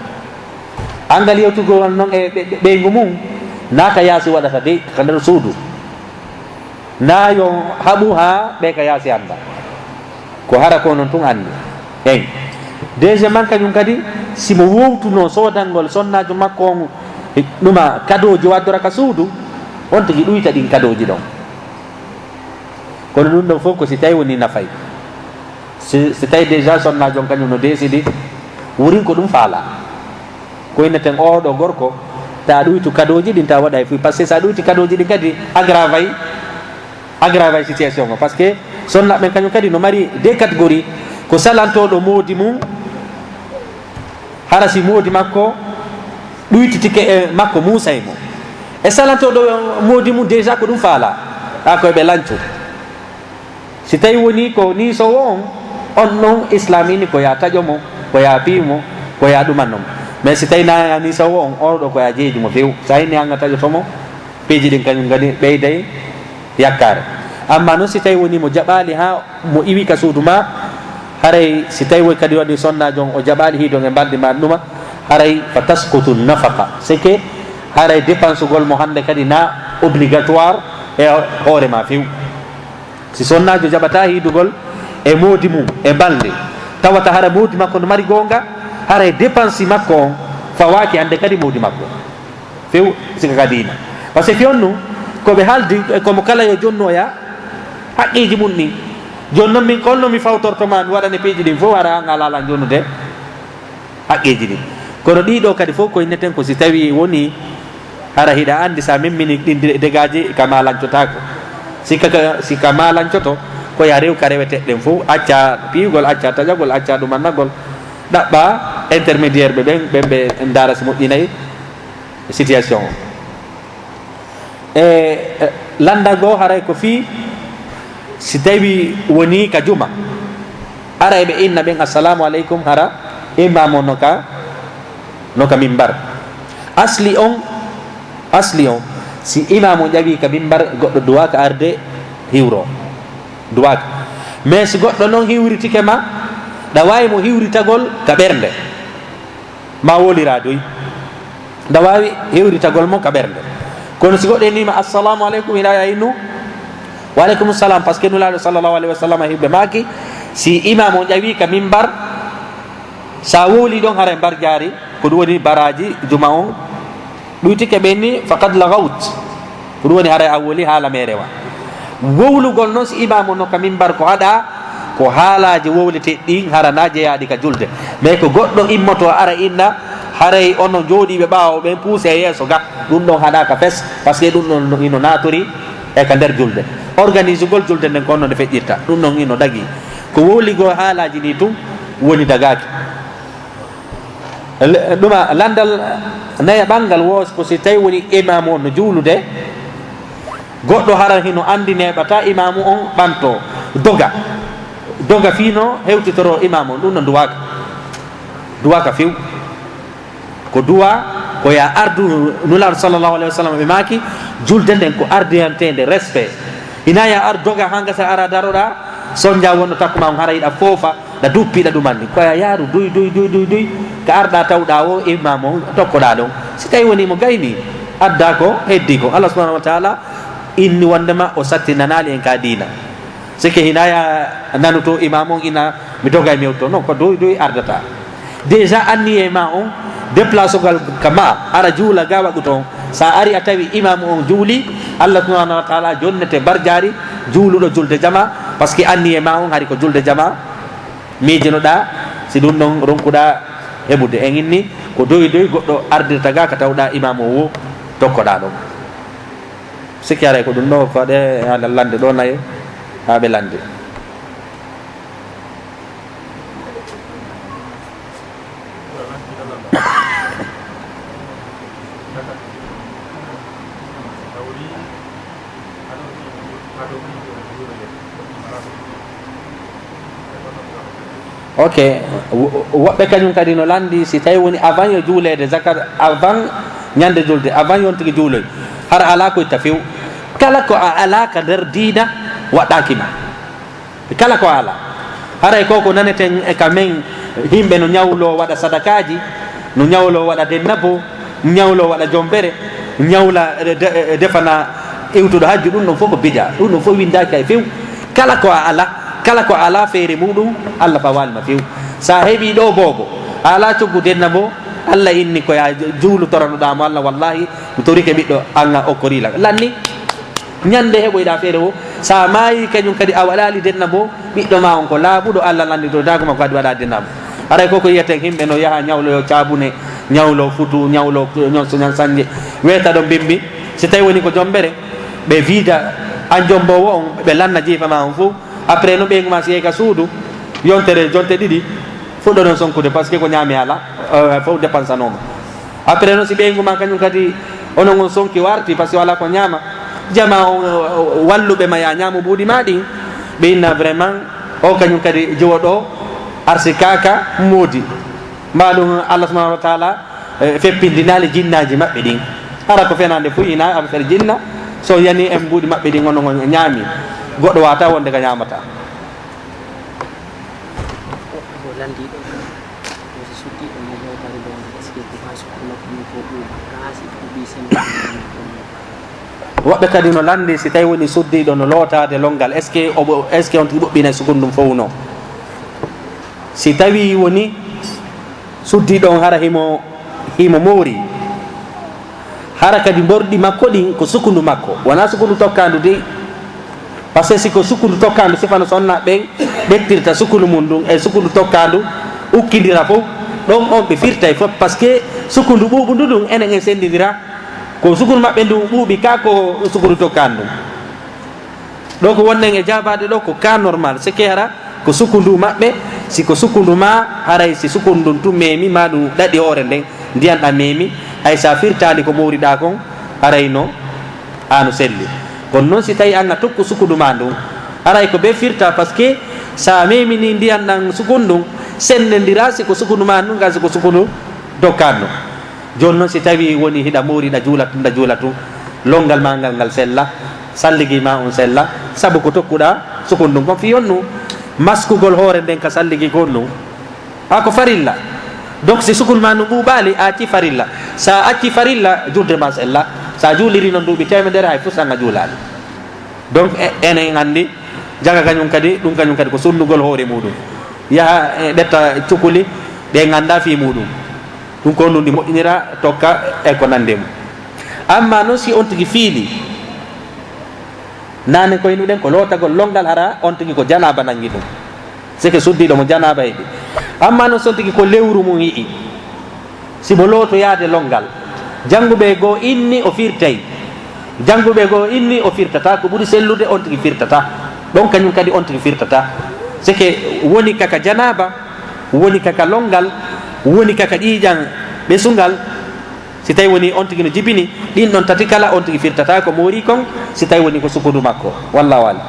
Anngal yewtugol noon e ɓe-, ɓe-, ɓeyngu mum, naata yaasi waɗata dey ka nder suudu. Na yo haɓu haa ɓe ka yaasi annda. Ko hara ko noon tun anndi. Eyi. Deuxièmement, kañum kadi, si mo wowtuno soodangol sonnaajo makko on, ɗuma kadooji waddora ka suudu, on tigi ɗuyta ɗin kadooji ɗon. Kono ɗum ɗon fof ko si tawi woni nafay. Si, si tawi déjà sonnaajo on kañum no décidi, wurin ko ɗum faala. Ko inneten oo ɗoo gorko, ta ɗuytu kadooji ɗin, ta waɗa e fuy. Parce que sa ɗuyti kadooji ɗin kadi, agravay, agravay situation o. Parce que sonna ɓen kañum kadi no mari deux catégories. Ko salantooɗo moodi mum, hara si moodi makko ɗuytitike e makko, muusay mo. E salantooɗo moodi mum, déjà ko ɗum faala. A ko ɓe lanco. Si tawi woni ko niisoowo on, on non Islaam ini ko ya taƴo mo, ko ya piyu mo, ko ya ɗumanno mo. Mais si tawi na niisoowo on, oo ɗoo ko ya jeeji mo few. Sa inni an a taƴoto mo, piiji ɗin kañum kadi ɓeyday yakkaare. Amma non si tawi woni mo jaɓaali haa mo iwi ka suudu ma, haray si tawi woni kadi waɗi sonnaajo on, o jaɓaali hiidon e mbaldi ma ɗuma, haray fa tasqutu nafaqa. C'est que haray dépensugol mo hannde kadi na obligatoire e hoore ma few. Si sonnaajo jaɓata hiidugol e moodi mum e balnde, Tawata hara mawdi makko no mari goonga, haray dépense makko on fawaaki hannde kadi mawdi makko. Few sika ka diina. Parce que on nu, ko ɓe haaldi, e komo kala yo jonnoya haqqeeji mun ɗin. Jooni non min, ko honno mi fawtorto ma, mi waɗane piiji ɗin fof, hara an a laalan jonnude haqqeeji ɗin. Kono ɗii ɗoo kadi fof ko inneten ko si tawii wonii hara hiɗa anndi sa memmini ɗin de-, dégâts ji ka maalancotaako. Si ka, ka, si ka maalancoto, ko ya rew ka reweteɗen fof, acca piyugol, acca taƴagol, acca ɗumannagol, ɗaɓɓa intermédiaire ɓe ɓen, ɓen ɓe ndaara si moƴƴinay situation o. E, e, lanndal goo haray ko fii si tawii wonii ka juma, haray ɓe inna ɓen, "Assalamu aleykum," hara imaamu on no ka, no ka mimbar. Asli on, asli on, si imaamu on ƴawii ka mimbar, goɗɗo duwaaka arde hiwro. Duwaaka. Mais si goɗɗo non hiwritike ma, ɗa waawi mo hiwritagol ka ɓernde. Ma wowliraa doy. Nda waawi hewritagol mo ka ɓernde. Kono si goɗɗo innii ma, "Assalamu aleykum," hiɗa ya innu, "Wa aleykum salam," parce que Nulaaɗo sallallahu alayhi wa sallam hiɓe maaki, si imaamu on ƴawii ka mimbar, sa wowlii ɗon haray mbar jaari, ko ɗum woni baraaji juma on, ɗuytike ɓe inni, "Faqad lagawt." Ko ɗum woni haray a wowlii haala meere wa. Wowlugol non si imaamu no ka mimbar ko haɗaa, ko haalaaji wowleteeɗi ɗin hara na jeyaaɗi ka julde. Mais ko goɗɗo immoto ara inna, haray onon jooɗiiɓe ɓaawo ɓen puuse e yeeso ga. Ɗum ɗon haɗaa ka fes, parce que ɗum ɗon no, ino naaturi e ka nder julde. Organisugol julde nden ko honno nde feƴƴirta. Ɗum ɗon ino dagii. Ko wowligol haalaaji ɗi tun woni dagaaki. Le-, ɗuma, lanndal nayaɓal ngal wo ko si tawi woni imaamu on no juulude, goɗɗo hara hino anndi neeɓata imaamu on ɓanto, doga. Doga fii no hewtitoro imaamu on, ɗum no duwaaka. Duwaaka few. Ko duwa, ko ya ardu Nulaaɗo sallallahu alayhi wa sallam ɓe maaki, julde nden ko ardiyanteende respect. Hina ya ar doga hanga sa ara daroɗa, sonja wonno takku ma on hara yiɗa foofa, ɗa duppi, ɗa ɗumanni. Ko ya yaaru duy, duy, duy, duy, duy. Ka arɗa tawɗa o, imam on tokkoɗa ɗon. Si tawi woni mo gayni, adda ko heddi ko. Allah subhanahu wa ta'ala inni wondema o sattinanaali en ka diina. Sike hina ya nanuto imam on ina, "Mi dogay mi yewto." Non, ko duy, duy ardata. Déjà anniye ma on, déplace gal ka ma, ara juula ga waɗu ton. Sa ari a tawi imam on juuli, Allah subhanahu wa ta'ala jonnete barjaari juuluɗo julde jama, parce que anniye ma on hari ko julde jama, miijinoɗa, si ɗum ɗon ronkuɗa heɓude. En inni ko doyi doyi goɗɗo ardirta ga ka tawɗa imam o wo tokkoɗa ɗon. Sikki haray ko ɗum ɗo faɗe haa lande ɗo naye haa ɓe lande. Ok. Wo-, woɓɓe kañum kadi no lanndi, si tawi woni avant yo juuleede zakat, avant ñande julde, avant yon tigi juuloy, hara alaa ko itta few. Kala ko a alaa ka nder diina waɗɗaaki ma. Kala ko alaa. Haray ko ko naneten e ka men, yimɓe no ñawlo waɗa sadakaaji, no ñawlo waɗa dennabo, ñawlo waɗa jombere, ñawla, eh, de-, eh, defana iwtuɗo hajju, ɗum ɗon fof ko bida, ɗum ɗon fof windaaki hay few. Kala ko a alaa, kala ko a alaa feere muɗum, Allah fawaali ma few. Sa heɓi ɗo boobo, a alaa coggu dennabo, Allah inni ko ya juulu toranoɗa mo Allah, wallahi, mi torike ɓiɗɗo an a okkorila. Lanni, ñande heɓoyɗa feere wo, sa maayi kañum kadi a waɗali dennabo, ɓiɗɗo ma on ko laaɓuɗo, Allah lannditotaako ma ko kadi waɗa dennabo. Haray ko ko yiyeten yimɓe no yaha ñawloyo caabune, ñawlo futu, ñawlo ñon so ñan sanje. Weeta ɗo mbimbi, si tawi woni ko jombere, ɓe viida an jombowo on, ɓe lanna jiifa ma on fof. Après no ɓeyngu ma si yehi ka suudu, yontere jonte ɗiɗi, fuɗɗo ɗon sonkude, parce que ko ñaami ala, euh, fof dépensanooma. Après noon, si ɓeyngu ma kañum kadi, onon on sonki warti, parce que wala ko ñaama, jama on, o, o, walluɓe ma ya ñaamu buuɗi ma ɗin, ɓe inna vraiment, o kañum kadi jiwo ɗo, arsi kaka moodi. Mbaɗum Allah subhanahu wa ta'ala, eh, feppindinaali jinnaaji maɓɓe ɗin. Hara ko fenaande fuy ina affaire jinna, so yani en mbuuɗi maɓɓe ɗin, onon on ñaami. Goɗɗo wata wonde ka ñaamata. Ko landiɗo, ko si suddiɗo mo motari ɗon, est-ce que ko ha sukkuno ko min ko ɓuuɓi, haa si ɓuuɓi sembe? Woɓɓe kadi no lanndi, si tawi woni suddiɗo no lootaade lonngal, est-ce que omo, est-ce que on tigi ɓuɓɓinay sukun ɗum fof? Non. Si tawii woni suddiiɗo on hara himo, himo moori, hara kadi mborɗi makko ɗin ko sukundu makko, wonaa sukundu tokkaandu de. Parce que si ko sukundu tokkaandu, sifa no sonnaaɓe ɓen ɓettirta sukundu mun ndun e sukundu tokkaandu ukkindira fow, ɗon on ɓe firtay fof, parce que sukundu ɓuuɓundu ndun enen en senndindira, ko sukundu maɓɓe ndun ɓuuɓi ka ko sukundu tokkaandu ndun. Ɗo ko wonnen e jaabaade ɗo ko cas normal, c'est que hara ko sukundu maɓɓe, si ko sukundu ma, haray si sukundu ndun tun meemi, ma ɗum ɗaɗi hoore nden, ndiyan ɗan meemi, hay sa firtaali ko mowriɗaa kon, haray no, a no selli. Kono non si tawi an a tokku sukundu ma ndun, haray ko ɓe firta, parce que sa meemini ndiyan ɗan sukundu ndun, sennendiraa si ko sukundu ma ndun, ka si ko sukundu tokkaandu ndun. Jooni non, si tawii woni hiɗa moori, hiɗa juula tun, hiɗa juula tun, lonngal maa ngal, ngal sella, salligi maa on sella, sabu ko tokkuɗaa sukundu ndun kon. Fii honɗun? Maskugol hoore nden ka salligi kon ndun, a ko farilla. Donc, si sukundu maa ndun ɓuuɓaali, a accii farilla. Sa accii farilla, julde maa sella. Sa juuliri non duuɓi teemedere, hay fus an a juulaali. Donc, e-, enen anndi, jaga kañun kadi, ɗun kañun kadi ko sunnugol hoore muuɗun. Yaha, e, ƴetta cukuli, ɗe nganndaa fii muuɗun. Ɗun ko honɗun ɗi moƴƴinira, tokka, e ko nanndi e mun. Amma non si on tigi fiili, naane ko innuɗen ko lootagol lonngal, hara on tigi ko janaaba nanngi ɗun. C'est que suddiiɗo mo janaaba heɓi. Amma non si on tigi ko lewru mun yi'i, si mo lootoyaade lonngal, jannguɓe goo inni o firtay. Jannguɓe goo inni o firtataa, ko ɓuri sellude on tigi firtataa. Ɗon kañun kadi on tigi firtataa. C'est que woni ka ka janaaba, woni ka ka lonngal, woni ka ka ƴiiƴan ɓesungal. Si tawi woni on tigi no jibini, ɗin ɗon tati kala on tigi firtataa ko moori kon, si tawi woni ko sukundu makko. Wallaahu a'lam.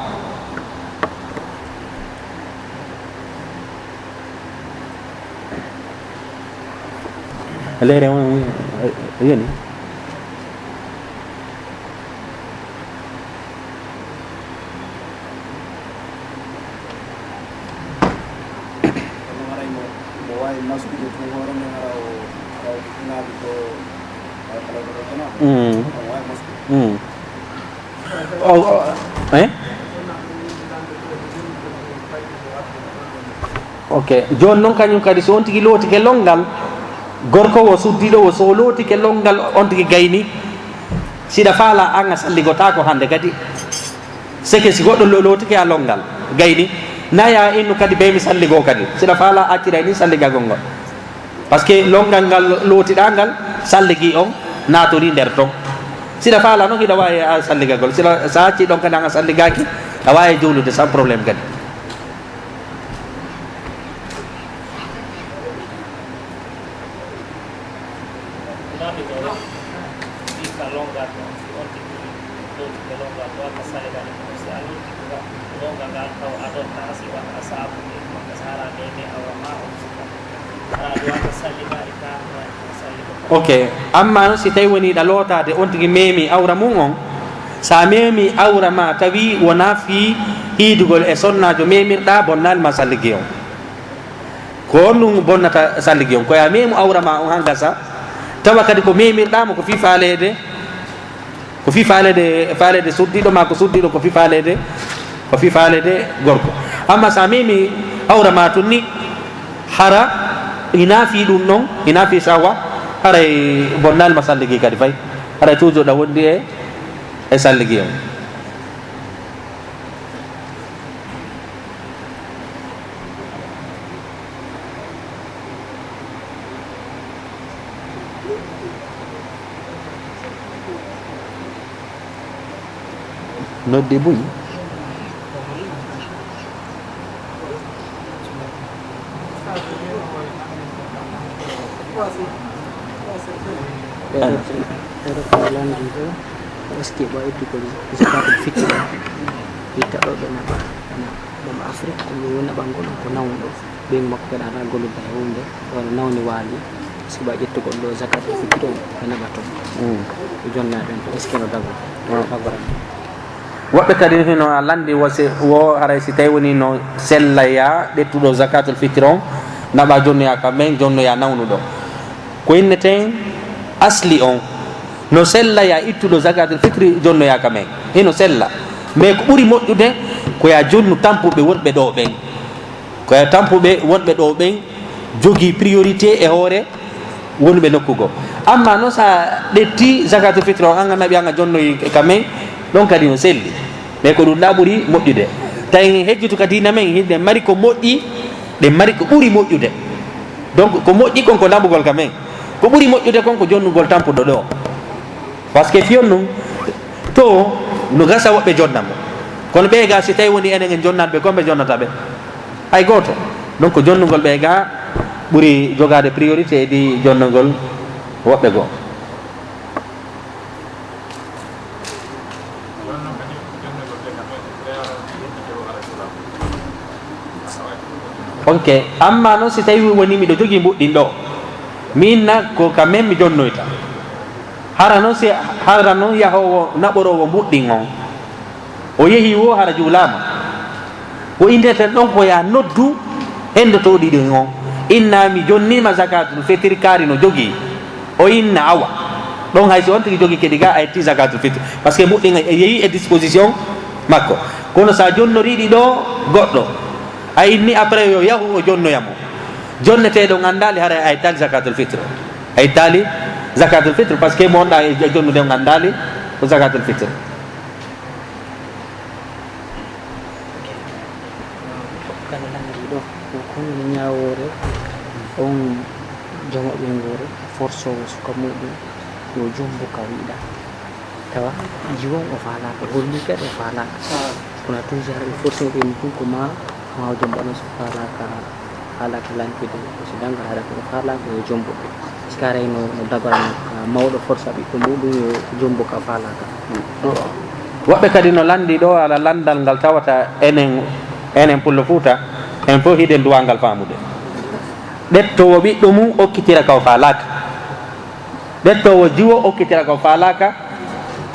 Leere on, eh, yani. Kono haray mo, mo waawi maskude tun hoore nden, hara o, hara o naaɓi ko, hara kala ko ɗo janaaba. Mm. O waawi maskude. Mm. O, o, eh? Ok. Jooni non kañun kadi, so on tigi lootike lonngal, gorko wo, suddiiɗo wo, so o lootike lonngal, on tigi gayni, siɗa faalaa an a salligotaako hannde kadi. C'est que si goɗɗo lo-, lootike a lonngal, gayni, na ya innu kadi, bee mi salligoo kadi. Siɗa faalaa, acciray ni salligagol ngol. Parce que lonngal ngal lootiɗaa ngal, salligi on naatorii nder ton. Siɗa faalaa non, hiɗa waawi a salligagol. Siɗa, sa accii ɗon kadi an a salligaaki, a waawi juulude sans problème kadi. Ok, amma non si tawi woni hiɗa lootaade, on tigi meemi awra mun on, sa meemi awra ma tawi wonaa fii hiidugol e sonnaajo meemirɗaa, bonnaali ma salligi on. Ko honɗun bonnata salligi on? Ko ya meemu awra ma on han gasa, tawa kadi ko meemirɗaa mo ko fii faaleede, ko fii faaleede, faaleede suddiiɗo maa ko suddiiɗo ko fii faaleede, ko fii faaleede gorko. Amma sa meemi awra ma tun ni, hara hinaa fii ɗun ɗon, hinaa fii sahwa, haray bonnaali ma salligi kadi fay. Haray toujours ɗa wondi e, e salligi on. Nodde buy. Ɓeɗo, ɓeɗo ko lanndi ɗo, est-ce que ɓa ittugol zakatul fitri? Itta ɗo ɓe naɓa, na ɗum Afrique, ko mi wona ɓanngol ko nawnuɗo. Ɓeyngu makko kadi alaa gollude hay huunde, wano nawni waali, sibu a ƴettugol ɗo zakatul fitri on, ɓe naɓa toon. Mm. Ko jonnaaɓe en, est-ce que no dago? Mm. Dagoran. Woɓɓe kadi hino a lanndi wo se-, wo haray si tawi woni no sellaya ƴettuɗo zakatul fitri on, naɓa jonnoya ka men, jonnoya nawnuɗo. Ko inneten asli on, no sellaya ittuɗo zakatul fitri jonnoya ka men. Hino sella. Mais ko ɓuri moƴƴude, ko ya jonnu tampuɓe wonɓe ɗo ɓen. Ɓe tampuɓe wonɓe ɗo ɓen jogii priorité e hoore wonɓe nokku goo. Amma noon, so a ƴettii zakatul fitr o, an a naɓi, an a jonnoyi ka men, ɗon kadi no selli. Mais ko ɗum ɗa ɓuri moƴƴude. Tawi en hejjitu ka diina men, hiɗen mari ko moƴƴi, ɗen mari ko ɓuri moƴƴude. Donc, ko moƴƴi kon ko naɓugol ka men. Ko ɓuri moƴƴude kon ko jonnugol tampuɗo ɗo. Parce que fiyon ɗum, to no gasa woɓɓe jonna mo. Kono ɓee ga, si tawi woni enen en jonnaani ɓe, kon ɓe jonnata ɓe? Hay gooto. Donc, jonnugol ɓee ga ɓuri jogaade priorité e di jonnugol woɓɓe goo. Ok, amma noon, si tawi woni miɗo jogii mbuɗɗin ɗo, mi inna ko ka men mi jonnoyta. Hara noon, si, hara noon yahoowo naɓoroowo mbuɗɗin on, o yehi woo, hara juulaama. Ko inneten ɗon ko ya noddu henndotooɗi ɗin on, inna mi jonniima zakatul fitr, kaari no jogii. O inna awa. Ɗon hay si on tigi jogii kadi ga a ƴetti zakatul fitr. Parce que mbuɗɗin e yehi e disposition makko. Kono sa jonnoriiɗi ɗo goɗɗo, a inni après yo yahu o jonnoya mo. Jonneteeɗo on anndaali haray a ƴettaali zakatul fitr. A ƴettaali zakatul fitr parce que mo wonɗa e jonnude on anndaali ko zakatul fitr. Kala landiiɗo ko honno ñaawoore on jooma ɓeynguure forsoowo suka muɗum yo jombo ka wiɗa tawa jiwon o faalaaka, holli kadi o faalaaka. Kono toujours hara ɓe forcé ɓe ɗum ko ma ma o jombo ɗon so faalaaka, faalaaka lantude, so danngal haɗa ko o faalaaka yo jombo. Est-ce que haray no, no dagorano ka mawɗo forsa ɓiɗɗo muɗum yo jombo ka faalaaka? Woɓɓe kadi no lanndii ɗo ala lanndal ngal tawata enen, enen Pullo Fuuta, en fof hiɗen duwaa ngal faamude. Ɗettoowo ɓiɗɗo mum okkitira ka o faalaaka. Ɗettoowo jiwo okkitira ka o faalaaka.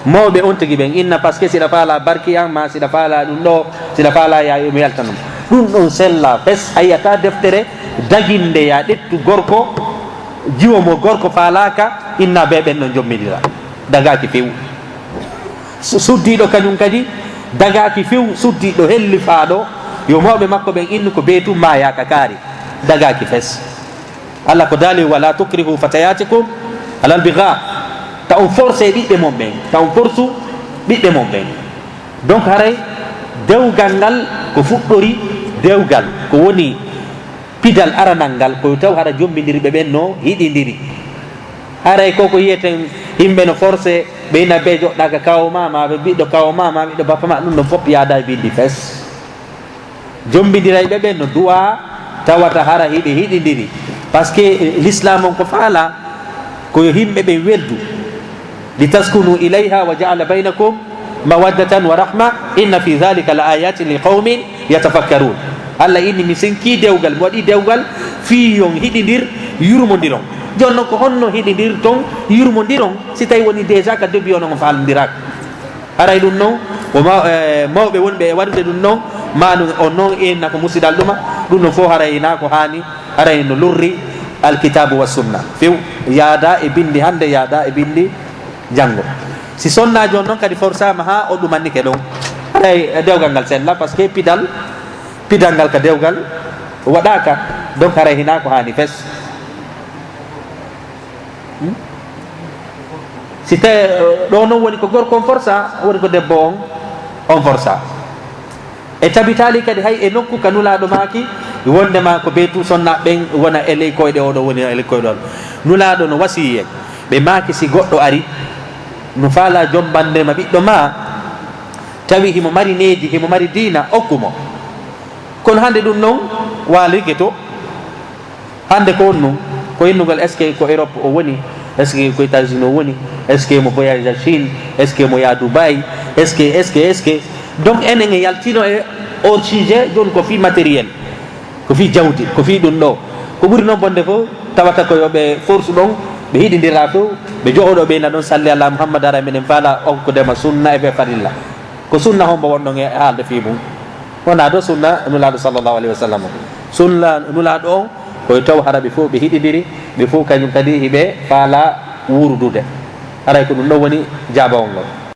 Mawɓe on tigi ɓen inna, parce que siɗa faalaa barki an, ma siɗa faalaa ɗum ɗo, siɗa faalaa yaa yo mi yaltanum. Ɗum ɗon sellaa fes, a yi'ataa deftere daginnde yaa ɗettu gorko, jiwo mo gorko faalaaka, inna bee ɓen ɗon jommbindira. Dagaaki few. Su-, suddiiɗo kañum kadi dagaaki few, suddiiɗo hellifaaɗo, yo mawɓe makko ɓen innu ko bee tun maayaaka kaari. Dagaaki fes. Allah ko daali, "Wala tukrihu fatayatikum alal bigha." Ta on force ɓiɓɓe mon ɓen, ta on forsu ɓiɓɓe mon ɓen. Donc haray dewgal ngal ko fuɗɗori dewgal, ko woni pidal aranal ngal, ko taw hara jommbindirɓe ɓen no hiɗindiri. Haray ko ko yiyeten yimɓe no force ɓe ina be joɗɗaaka kawo ma, ma ɓe ɓiɗɗo kawo ma, ma ɓiɗɗo bappa ma, ɗum ɗon fof yaada e binndi fes. Jommbindirayɓe ɓen no du'a tawata hara hiɓe hiɗindiri. Parce que, eh, l'islam on ko faala ko yo yimɓe ɓen weldu. Litaskunu ilayha wa ja'ala baynakum mawaddatan wa rahma, inna fi dhalika la ayatin li qawmin yatafakkarun. Allah inni mi senki dewgal, mi waɗi dewgal fii yon hiɗindir, yurmondiron. Jooni non ko honno hiɗindirton, yurmondiron, si tawi woni déjà ka début on on faalondiraaka? Haray ɗum non, ko ma-, eh, mawɓe wonɓe e waɗude ɗum non, ma ɗum on non inna ko musidal ɗuma, ɗum non fof haray hinaa ko haani, haray no lorri alkitaabu wa sunna. Few, yaada e binndi hannde, yaada e binndi janngo. Si sonnaajo on non kadi forsaama haa o ɗumannike ɗon, haray dewgal ngal sella, parce que pidal, pidal ngal ka dewgal waɗaaka, donc haray hinaa ko haani fes. Hmm? Si tawi, eh, ɗo non woni ko gorko on forsa, woni ko debbo on, on forsa. E tabitaali kadi hay e nokku ka Nulaaɗo maaki, wonndema ko bee tu sonnaaɓe ɓen wona e ley koyɗe oɗo, woni e ley koyɗe oɗo. Nulaaɗo no wasiyii en, ɓe maaki si goɗɗo ari, no faalaa jommbande ma ɓiɗɗo ma, tawi himo mari needi, himo mari diina, okku mo. Kono hannde ɗum non waalike to. Hannde ko honɗum? Ko innugol, est-ce que ko Europe o woni? Est-ce que ko États-Unis o woni? Est-ce que mo voyage a Chine? Est-ce que mo yaha Dubaï? Est-ce que, est-ce que, est-ce que? Donc, enen en yaltino e o sujet, jooni ko fii matériel, ko fii jawdi, ko fii ɗum ɗo. Ko ɓuri noon bonde fof, tawata ko yo ɓe force ɗon, ɓe hiɗindira fof, ɓe johoɗo ɓe na ɗon salli ala Muhammad, ara meɗen faala on ko dema sunna e ɓe farilla. Ko sunna hombo wonɗon e haalde fii mum? Wonaa ɗo sunna Nulaaɗo sallallahu alayhi wa sallam. Sunna Nulaaɗo on, ko e taw hara ɓe fof ɓe hiɗindiri, ɓe fof kañum kadi hiɓe faala wuurdude. Haray ko ɗum ɗon woni jaabawol ngol.